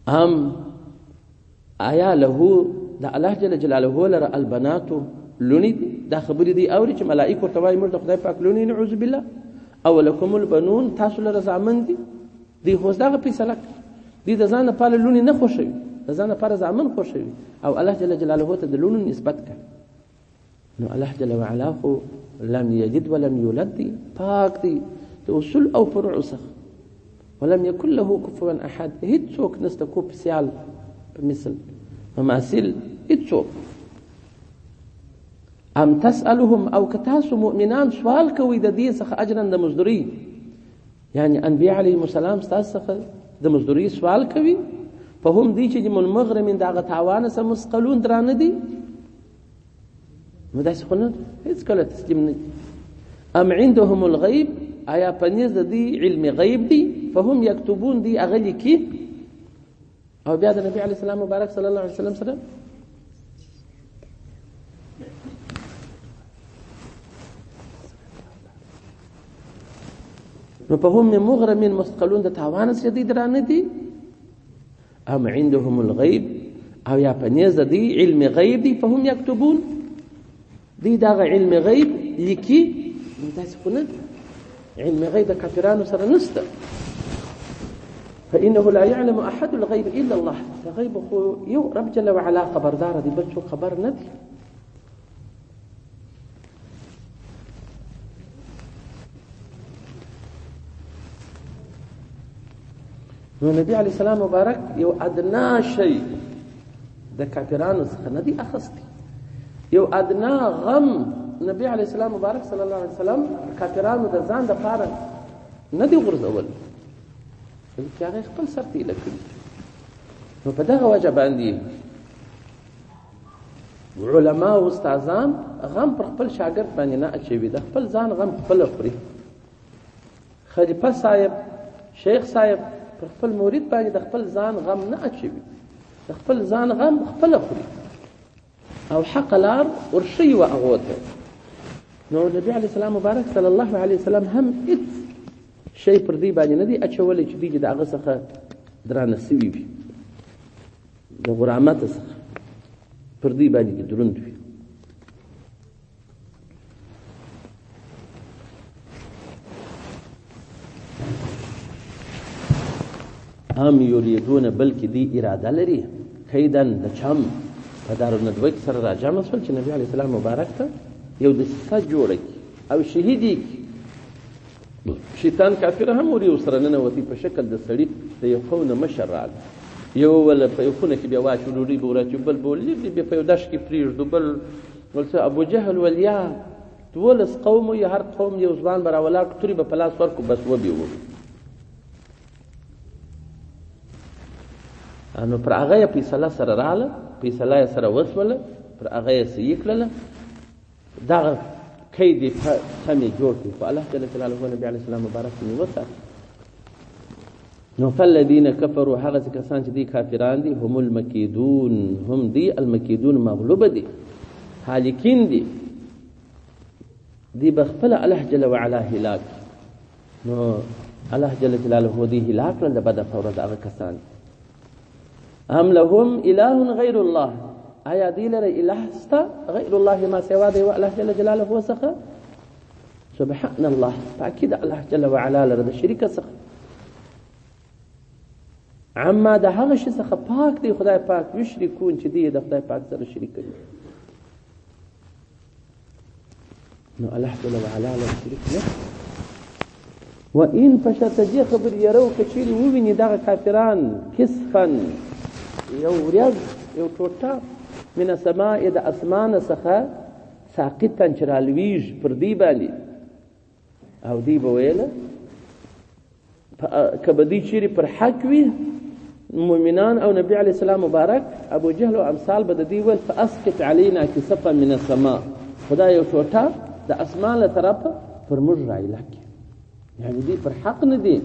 هم آیا له د الله جل جلاله لره البنات لونی دي؟ دا خبرې دی اوري چې ملائک ورته وایي موږ د خدای پاک لونی، نعوذ بالله. او لکم البنون، تاسو لره زامن دي. دوی خو اوس دغه فیصله کوي، دوی د ځان لپاره لونی نه خوښوي، د ځان لپاره زامن خوښوي، او الله جل جلاله ته د لونو نسبت کوي. نو الله جل وعلا خو لم یلد ولم یولد دی، پاک دی د اصول او فروع څخه، ولم یکن له کفوا احد، هیڅوک نسته کوپ سیال په مثل مماثل، هیڅوک. ام تسألهم، او که تاسو مؤمنان سوال کوئ د دې څخه اجرا د مزدوري، یعنی انبیاء علیهم السلام ستاسو څخه د مزدوري سوال کوي، فهم دوی چې د منمغرمین د هغه تاوانه څخه مثقلون درانه دي، نو داسې خو نه، هېڅکله تسلیم نه دي. ام عندهم الغیب، آیا په نیز د دوی علم غیب دی؟ فهم یکتبون، دوی هغه لیکي. او بیا د نبي علیه السلام مبارک صلی الله علیه وسلم سره نو په هم مغرمین مثقلون د تاوان سره دوی درانه دي. ام عندهم الغیب، او یا په نیز د دوی علم غیب دی، فهم یکتبون. دوی دغه علم غیب لیکي، نو داسې خو نه دی. علم غیب د کافرانو سره نشته. فإنه لا يعلم أحد الغيب إلا الله. د غیب خو یو رب جل وعلا خبردار دی، بل څوک خبر نه دی. نو نبی علیه السلام مبارک یو ادنا شی د کافرانو څخه نه دی اخیستی. یو ادنا غم نبی علیه السلام مبارک صلی الله علیه وسلم کافرانو د ځان دپاره نه دی غورځول، بلکې هغه خپل سر ته ایله کړي. نو په دغه وجه باندې علما او استادان غم پر خپل شاګرد باندې نه اچوي، د خپل ځان غم خپله خوري. خلیفه صاحب، شیخ صاحب پر خپل مرید باندې د خپل ځان غم نه اچوي، د خپل ځان غم خپله خوري او حق لار ورښیي و هغو ته. نو نبي علیه السلام مبارک صلی الله علیه وسلم هم هېڅ شی پر دوی باندې نه دی اچولی چې دوی د هغه څخه درانه سوي وي، د غرامت څخه پر دوی باندې دروند وي. هم یریدون، بلکې دی اراده لري کیدن د چم په دارالندوه کې سره راجمع شول چې نبي علیه السلام مبارک ته یو دسیسه جوړه کړي او شهید یې کړي. شیطان کافر هم وري ورسره ننوتی په شکل د سړي د یو قوم نه مشر راغی. یو وله په یو خونه کې بیا واچو، ډوډۍ به وراچو، بل به ولېږدي، بیا په یو دښت کې پرېږدو، بل ول څه. ابو جهل ول یا 12 قوم وي، هر قوم یو ځوان به راولاړ کړو، تورې به په لاس ورکړو، بس وبې وړو. نو پر هغه یې فیصله سره راله، فیصله یې سره وسوله، پر هغه یې صحیح کړله. دغه قید یې سم یې جوړ کړ، خو الله جل جلاله نبي علیه السلام مبارک یې وساته. نو فالذین کفروا، هغه څه کسان چې دوی کافران دي، هم المکیدون، هم دی المکیدون مغلوب دي، هالکین دي، دی به خپله الله جل وعلا هلاک. نو الله جل جلاله دی هلاک کړل د بدر په ورځ هغه کسان. ام لهم اله غیر الله، آیا دی لره اله سته غیر الله ما سوا دی الله جل جلاله څخه؟ سبحان الله، پاکي د الله جل وعلا لره د شریک څخه. عما د هغه شي څخه پاک دی خدای پاک، یشرکون چې دی د خدای پاک سره شریک کوي. نو الله جل وعلا له شریک نه. و ان په شرط دې خبرې یرو که چیرې وویني دغه کافران کسفا یو ورځ یو ټوټه من السماء د اسمانه څخه ساقطا چې رالویږي پر دوی باندې، او دوی به ویله که به دوی چیرې پر حق وي مؤمنان او نبی علیه السلام مبارک، ابو جهل او امثال به د دوی ویل فاسقط علینا کسفا من السماء، خدای یو ټوټه د اسمان له طرفه پر موږ رایله کړي. یعنې دوی پر حق نه دي.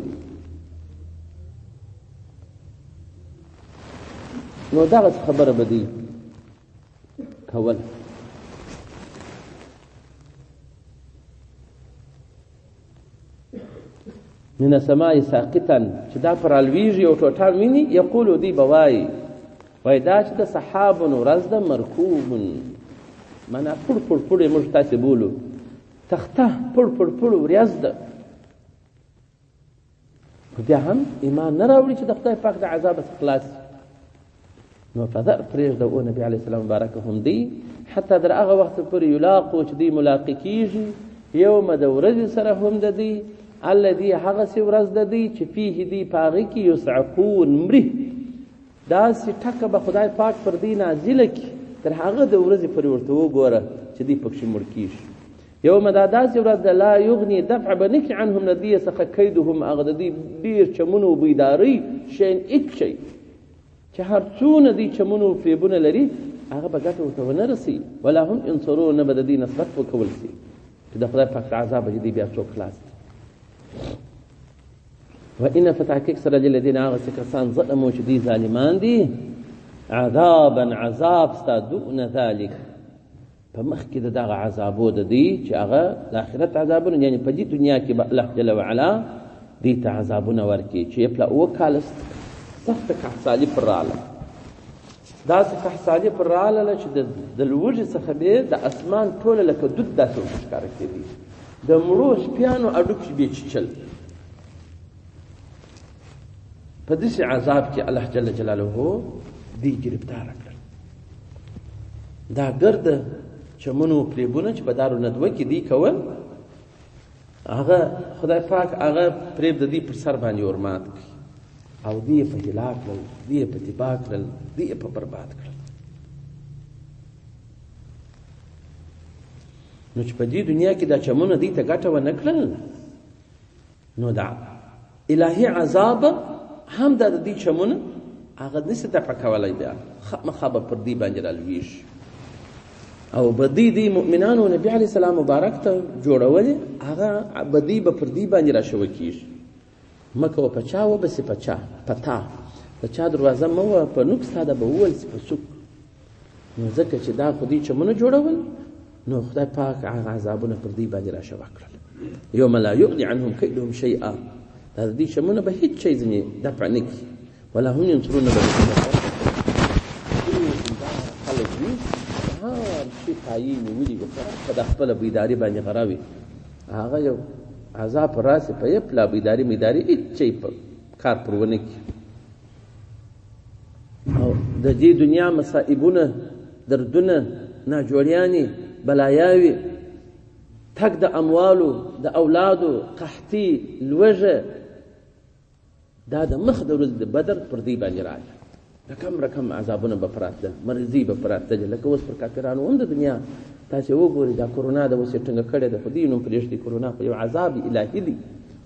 نو دغسې خبره به دوی کوله. من السماء ساقطا چې دا پر الویږي یو ټوټه ویني، یقولو دوی به وایي، وایي دا چې د سحاب ورځ ده مرکوب، معنا پړ پړ پړ یې موږ تاسې بولو، تخته پړ پړ پړ ورځ ده. خو بیا هم ایمان نه راوړي چې د خدای پاک د عذابه څخه خلاص شي. نو فذر پرېږده او نبي علیه السلام مبارک هم دی حتی در هغه وخت پورې یلاقو چې دوی ملاقي کېږي یوم د ورځې سره هم د دوی الذي هغسې ورځ د دوی چې فیه دوی په هغې کې یصعقون مري. داسې ټکه به خدای پاک پر دوی نازله کړي تر هغه د ورځې پورې ورته وګوره چې دوی پکښې مړ کېږي. یوم دا داسې ورځ ده لا یغني دفع به نه کړي عنهم له دوی څخه کیدهم هغه د دوی ډېر چمونو او بیدارۍ شیئا هېڅ شی، چې هر څونه دوی چمونو او فریبونه لري هغه به ګټه ورته ونه رسوي، ولا هم ینصرون نه به د دوی نصرت وکول سي چې د خدای پاک د عذابه چې دوی بیا څوک خلاص کړي. و ان په تحقیق سره للذین هغه څه کسان ظلمو چې دوی ظالمان دي عذابا عذاب ستا دون ذلک په مخکې د دغه عذابو د دوی چې هغه د آخرت عذابونه، یعنې په دې دنیا کې به الله جل وعلا دوی ته عذابونه ورکړي چې یې پله 7 کاله سخته کحصالي پر راغله. داسې قحطسالي پر رالله چې د لوږې څخه به د اسمان ټوله لکه دود داسې ورته ښکاره کېدی، د مړو سپیانو هډوکي به یې چیچل. په داسې عذاب کې الله جل جلاله دوی ګرفتاره کړل. دا ګرده چمنو پریبونه چې په دارو ندوه کې دوی کول، هغه خدای پاک هغه پریب د دوی پر سر باندې ورمات کړي او دوی یې په هلاک کړل، دوی یې په تباه کړل، دوی یې په برباد کړل. نو چې په دې دنیا کې دا چمونه دوی ته ګټه ونه کړل، نو دا الهي عذاب هم دا د دوی چمونه هغه نسي دفع کولی، بیا خامخا به پر دوی باندې رالویږي. او بدی دی مؤمنانو نبی علیه السلام مبارک ته جوړولې، هغه بدی به پر دوی باندې راشوه کېږي. مه کوه په چا وبه سي په چا، په تا د چا دروازه مه وه په نوک، ستا ده به ووهل سي په سوک. نو ځکه چې دا خو دوی چمونه جوړول، نو خدای پاک هغه عذابونه پر دوی باندې راشوه کړل. یوم لا یغني عنهم کیدهم شیئا، دا د دوی چمونه به هیڅ شی ځینې دفع نه کړي، ولا هم ینصرون به خلک وي هر شي پایې نیولي وي، په د خپله بیداري باندې غره وي، هغه یو عذاب پر راسي په یپلا بیداري میداري هیڅ شی په کار پر ونه کړي. او د دې دنیا مصائبونه، دردونه، ناجوړیانې، بلایاوې، تګ د اموالو، د اولادو، قحطي، لوږه، دا د مخ د ورځې د بدر پر دوی باندې راغله. رقم رقم عذابونه به پر راتلل، مرضي به پر راتللې، لکه اوس پر کافرانو هم د دنیا تاسې وګورئ، دا کرونا د اوس یې ټنګه کړې ده، خو دوی نوم پرېږدي. کرونا خو یو عذاب الهي دی،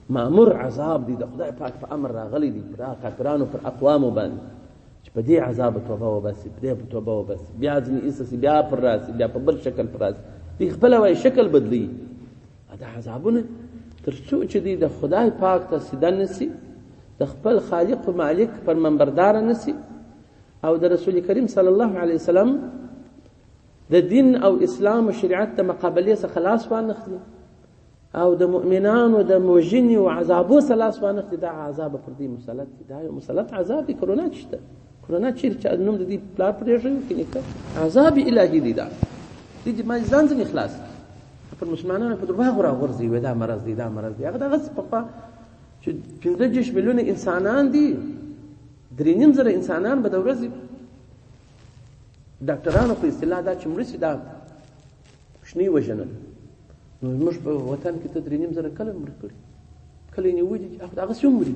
مامور عذاب دی، د خدای پاک په امر راغلی دی پر کافرانو پر اقوامو باندې چې په دې عذاب توبه وباسي، په دې توبه وباسي، بیا ځینې ایسته سي، بیا پر راسي، بیا په بل شکل پر راسي. دوی خپله وایي شکل بدلوي. دا عذابونه تر څو چې دوی د خدای پاک ته سیده نه سي، د خپل خالق و مالک پر منبرداره نه سي، او د رسول کریم صلی الله علیه وسلم د دین او اسلام او شریعت د مقابلې څخه لاس وانخلي، او د مؤمنانو د وژنې او عذابو څخه لاس وانخلي، دا عذاب پر دوی مسلط دی. دا یو مسلط عذاب دی. کرونا چې شته، کرونا چیرې چې نوم د دوی پلار پرېښی وي که نیکه، عذاب الهي دی. دا دوی دې ما ځان ځینې خلاص کړي، پر مسلمانانو په درواغو راغورځوي، وایي دا مرض دی، دا مرض دی. هغه دغسې پخوا چې 35 میلیونه انسانان دي، 3,500 انسانان به د ورځې ډاکټرانو په اصطلاح دا چې مړه سي دا کوچنۍ وژنه ده. نو زموږ په وطن کې ته 3,500 کله مړه کړي، کله یې نیولي دي، هغسې هم مري.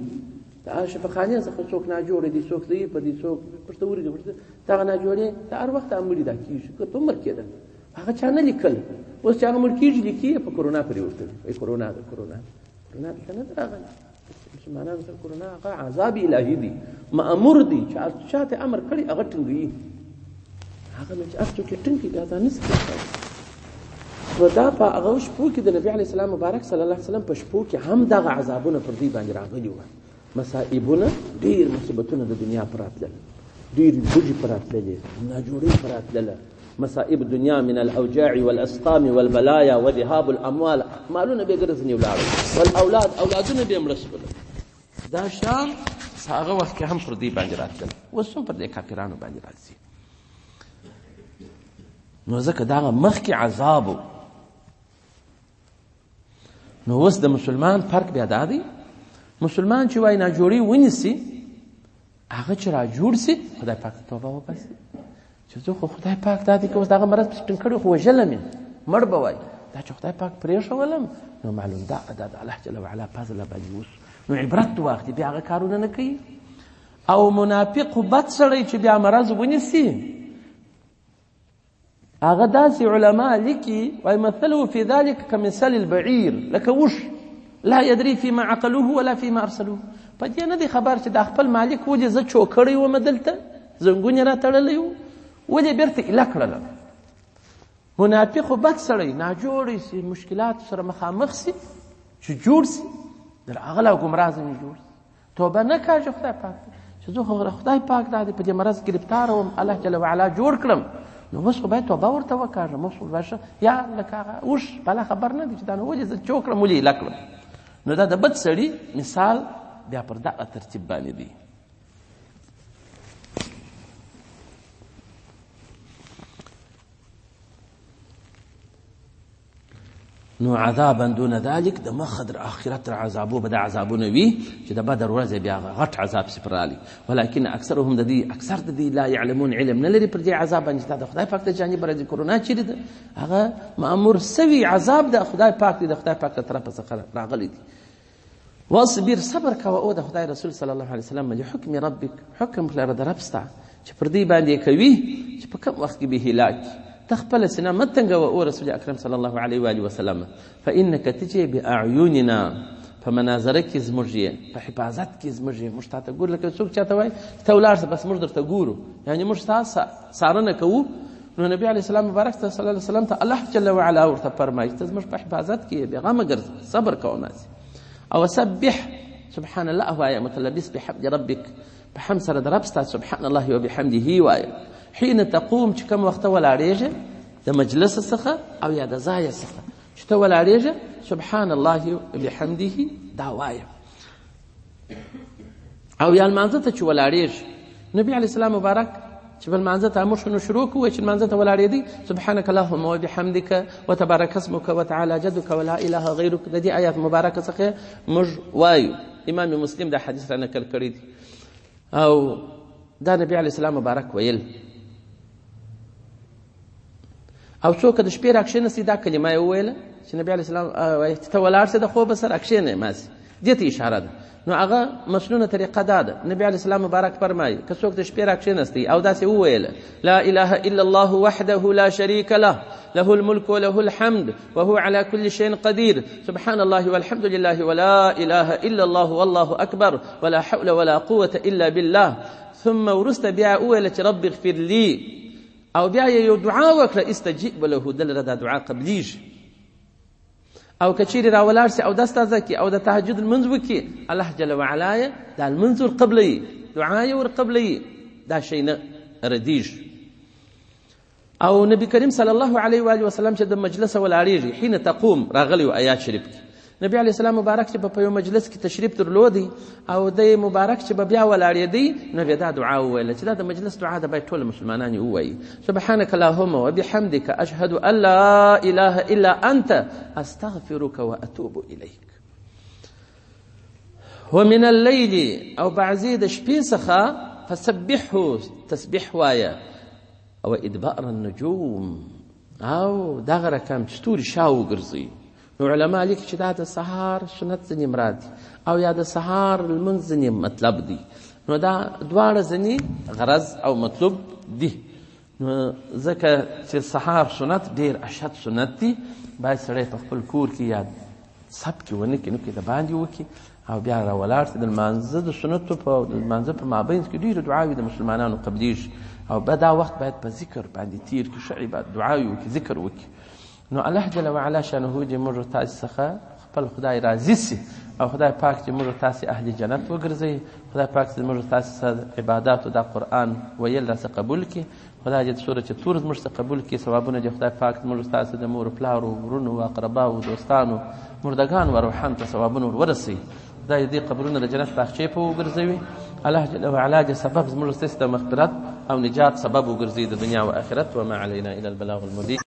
د هغه شفاخانې څخه څوک ناجوړه دي، څوک ضعیفه دي، څوک پښتورګي پښتورګي، دغه ناجوړې د هر وخت مړي دا کېږي، که ته عمر کېدل هغه چا نه لیکل. اوس چې هغه مړ کېږي لیکي یې په کرونا پورې ورته وایي کرونا ده، کرونا کرونا دلته نه ده راغلې. مسلمانانو سره کرونا هغه عذاب الهي دی، مامور دی چې هر چا ته امر کړی هغه ټینګوي، هغه نو چې هر څوک یې ټینګ کړي بیا دا نه سي کېدای. نو دا په هغه شپو کې د نبي علیه السلام مبارک صلی الله علیه وسلم په شپو کې هم دغه عذابونه پر دوی باندې راغلي وه، مصائبونه، ډېر مصیبتونه د دنیا پر راتلل، ډېرې لوږې پر راتللې، ناجوړۍ پر راتلله، مصائب الدنيا من الأوجاع والأسقام والبلايا وذهاب الأموال، مالونه به ګرځنې ولاړل، والاولاد اولادونه به مړه شول. دا شان په هغه وخت کې هم پر دوی باندې راتلل، اوس هم پر دې کافرانو باندې راځي. نو ځکه دغه مخکې عذاب و. نو اوس د مسلمان فرق بیا دا دی، مسلمان چې وایي ناجوړي ونیسي، هغه چې راجوړ سي خدای پاک ته توبه وباسي چې زه خو خدای پاک دا دی که اوس دغه مرض پسې ټینګ کړی خو وژلم یې، مړ به وای، دا چې خدای پاک پرېښولم نو معلوم دا دا د الله جل وعلا فضل باندې اوس نو عبرت واخلي، بیا هغه کارونه نه کوي. او منافق بد سړی چې بیا مرض ونیسي، هغه داسې علما لیکي وایي مثله فی ذلک کمثل البعیر، لکه اوښ، لا یدري فيما عقلوه ولا فيما ارسلوه. په دې نه دی خبر چې دا خپل مالک ولې زه چو کړی وم، دلته زنګون یې راتړلی و، ولې بېرته ایله کړلم. منافق خو بد سړی ناجوړی سي، مشکلاتو سره مخامخ سي، چې جوړ سي در هغه لا ګمراه ځینې جوړ سي، توبه نه کاږي خدای پاک ته چې زه خو خدای پاک دا دی په دې مرض ګرفتار وم، الله جل وعلا جوړ کړم، نو اوس خو باید توبه ورته وکاږم، اوس خو باید یا لکه هغه اوښ په الله خبر نه دی چې دا نو ولې زه چو کړم، ولې ایله کړم. نو دا د بد سړي مثال بیا پر دغه ترتیب باندې دی. نو عذابا دون ذلک د مخه در آخرت تر عذابو به دا عذابونه وي چې د بدر ورځ بیا غټ عذاب سي پر رالی. ولكن اکثرهم د دې اکثر د دې لا يعلمون علم نه لري پر دې عذاب باندې. دا د خدای پاک د جانب راځي، کرونا چیرې ده؟ هغه مامور سوي عذاب د خدای پاک دی، د خدای پاک له طرفه څخه راغلی دی. واصبر صبر کوه او د خدای رسول صلی الله علیه وسلم لحکم ربک، حکم لره د رب ستا چې پر دې باندې کوي چې په کوم وخت کې به هلاک. ته خپله سینه مه تنګوه او رسول اکرم صلی الله علیه وآله وسلم. فانک ته چې باعیننا په مناظره کې زموږ یې، په حفاظت کې زموږ یې، موږ تا ته ګورو. لکه څوک چاته وایي ته ولاړ شه بس موږ درته ګورو، یعنې موږ ستا څارنه کوو. نو نبی علیه السلام مبارک صلی الله علیه وسلم ته الله جل وعلا ورته فرمایي ته زموږ په حفاظت کې یې، بېغمه ګرځه، صبر کوه ماسې. او سبح سبحان الله وایه، متلبس بحمد ربک، په حمد سره د رب ستا سبحان الله وبحمده وایه. حين تقوم چې کوم وخت ولاړېږې د مجلس څخه او یا د ځایه څخه چې ته ولاړېږې سبحان الله وبحمده دا وایه. او یا لمانځه ته چې ولاړېږې، نبی علیه السلام مبارک چې په لمانځه ته امر شو نو شروع کوی چې لمانځه ته ولاړېدی سبحانك اللهم وبحمدك وتبارك اسمك وتعالى جدك ولا اله غيرك. د دې آیات مبارکه څخه موږ وایو. امام مسلم دا حدیث را نقل کړی دی. او دا نبی علیه السلام مبارک ویل. او څوک د شپې راکښېنستی دا کلمه یې وویله چې نبی علیه السلام وایي چې ته ولاړ سې د خوبه سره راکښېنې ماسې، دې ته اشاره ده. نو هغه مسنونه طریقه دا ده. نبی علیه السلام مبارک فرمایي که څوک د شپې راکښېنستی او داسې وویله لا اله الا الله وحده لا شریک له له الملك وله الحمد وهو على كل شيء قدير سبحان الله والحمد لله ولا اله الا الله والله اکبر ولا حول ولا قوة الا بالله. ثم وروسته بیا وویله چې رب اغفر لي، او بیا یې یو دعا وکړه استجیب له، دلته دا دعا قبلیږي. او که چیرې راولاړ سي اودس تازه کړي او د تهجد لمونځ وکړي، الله جل وعلا یې دا لمونځ ورقبلوي، دعا یې ورقبلوي، دا شی نه ردیږي. او نبی کریم صلی الله علیه وآله وسلم چې د مجلسه ولاړېږي حين تقوم راغلی و آیات شریف کې، نبی علیه السلام مبارک چې په یو مجلس کې تشریف درلودی او دی مبارک چې به بیا ولاړېدی نو بیا دا دعا وویله چې دا د مجلس دعا ده، باید ټول مسلمانان یې ووایي. سبحانك اللهم وبحمدك اشهد ان لا اله الا انت استغفرك واتوب الیک. ومن الليل او بعضې د شپې څخه فسبحه تسبیح وایه، او ادبار النجوم او دغه رقم چې ستوري شا وګرځوي. نو علما لیکي چې دا د سهار سنت ځینې مراد دي او یا د سهار لمونځ ځینې مطلب دی. نو دا دواړه ځینې غرض او مطلوب دي. نو ځکه چې سهار سنت ډېر اشد سنت دی، باید سړی په خپل کور کې یا سب کې ونه کړي، نو کې د باندې وکړي او بیا راولاړ سي. د لمانځه د سنتو په د لمانځه په مابین کې ډېرې دعاوې د مسلمانانو قبلیږي، او به دا وخت باید په ذکر باندې تیر کړي، ښه عبادت دعاوې وکړي، ذکر وکړي. نو الله جل وعلا شانه دې موږ تاسې څخه خپل خدای راضي سي، او خدای پاک دې موږ تاسې اهل جنت وګرځوي. خدای پاک دې موږ تاسې څخه عباداتو دا قرآن ویل راڅخه قبول کړي. خدای دې سورة طور زموږ څخه قبول کړي. ثوابونه دې خدای پاک موږ تاسې د مور پلارو، ورونو، اقرباو، دوستانو، مردګانو، ارواحانو ته ثوابونه ور ورسوي. خدای دې قبرونه د جنت باغچې په وګرځوي. الله جل وعلا دې سبب زموږ ستاسې د مغفرت او نجات سبب وګرځوي د دنیا او آخرت. وما علینا الا البلاغ المبین.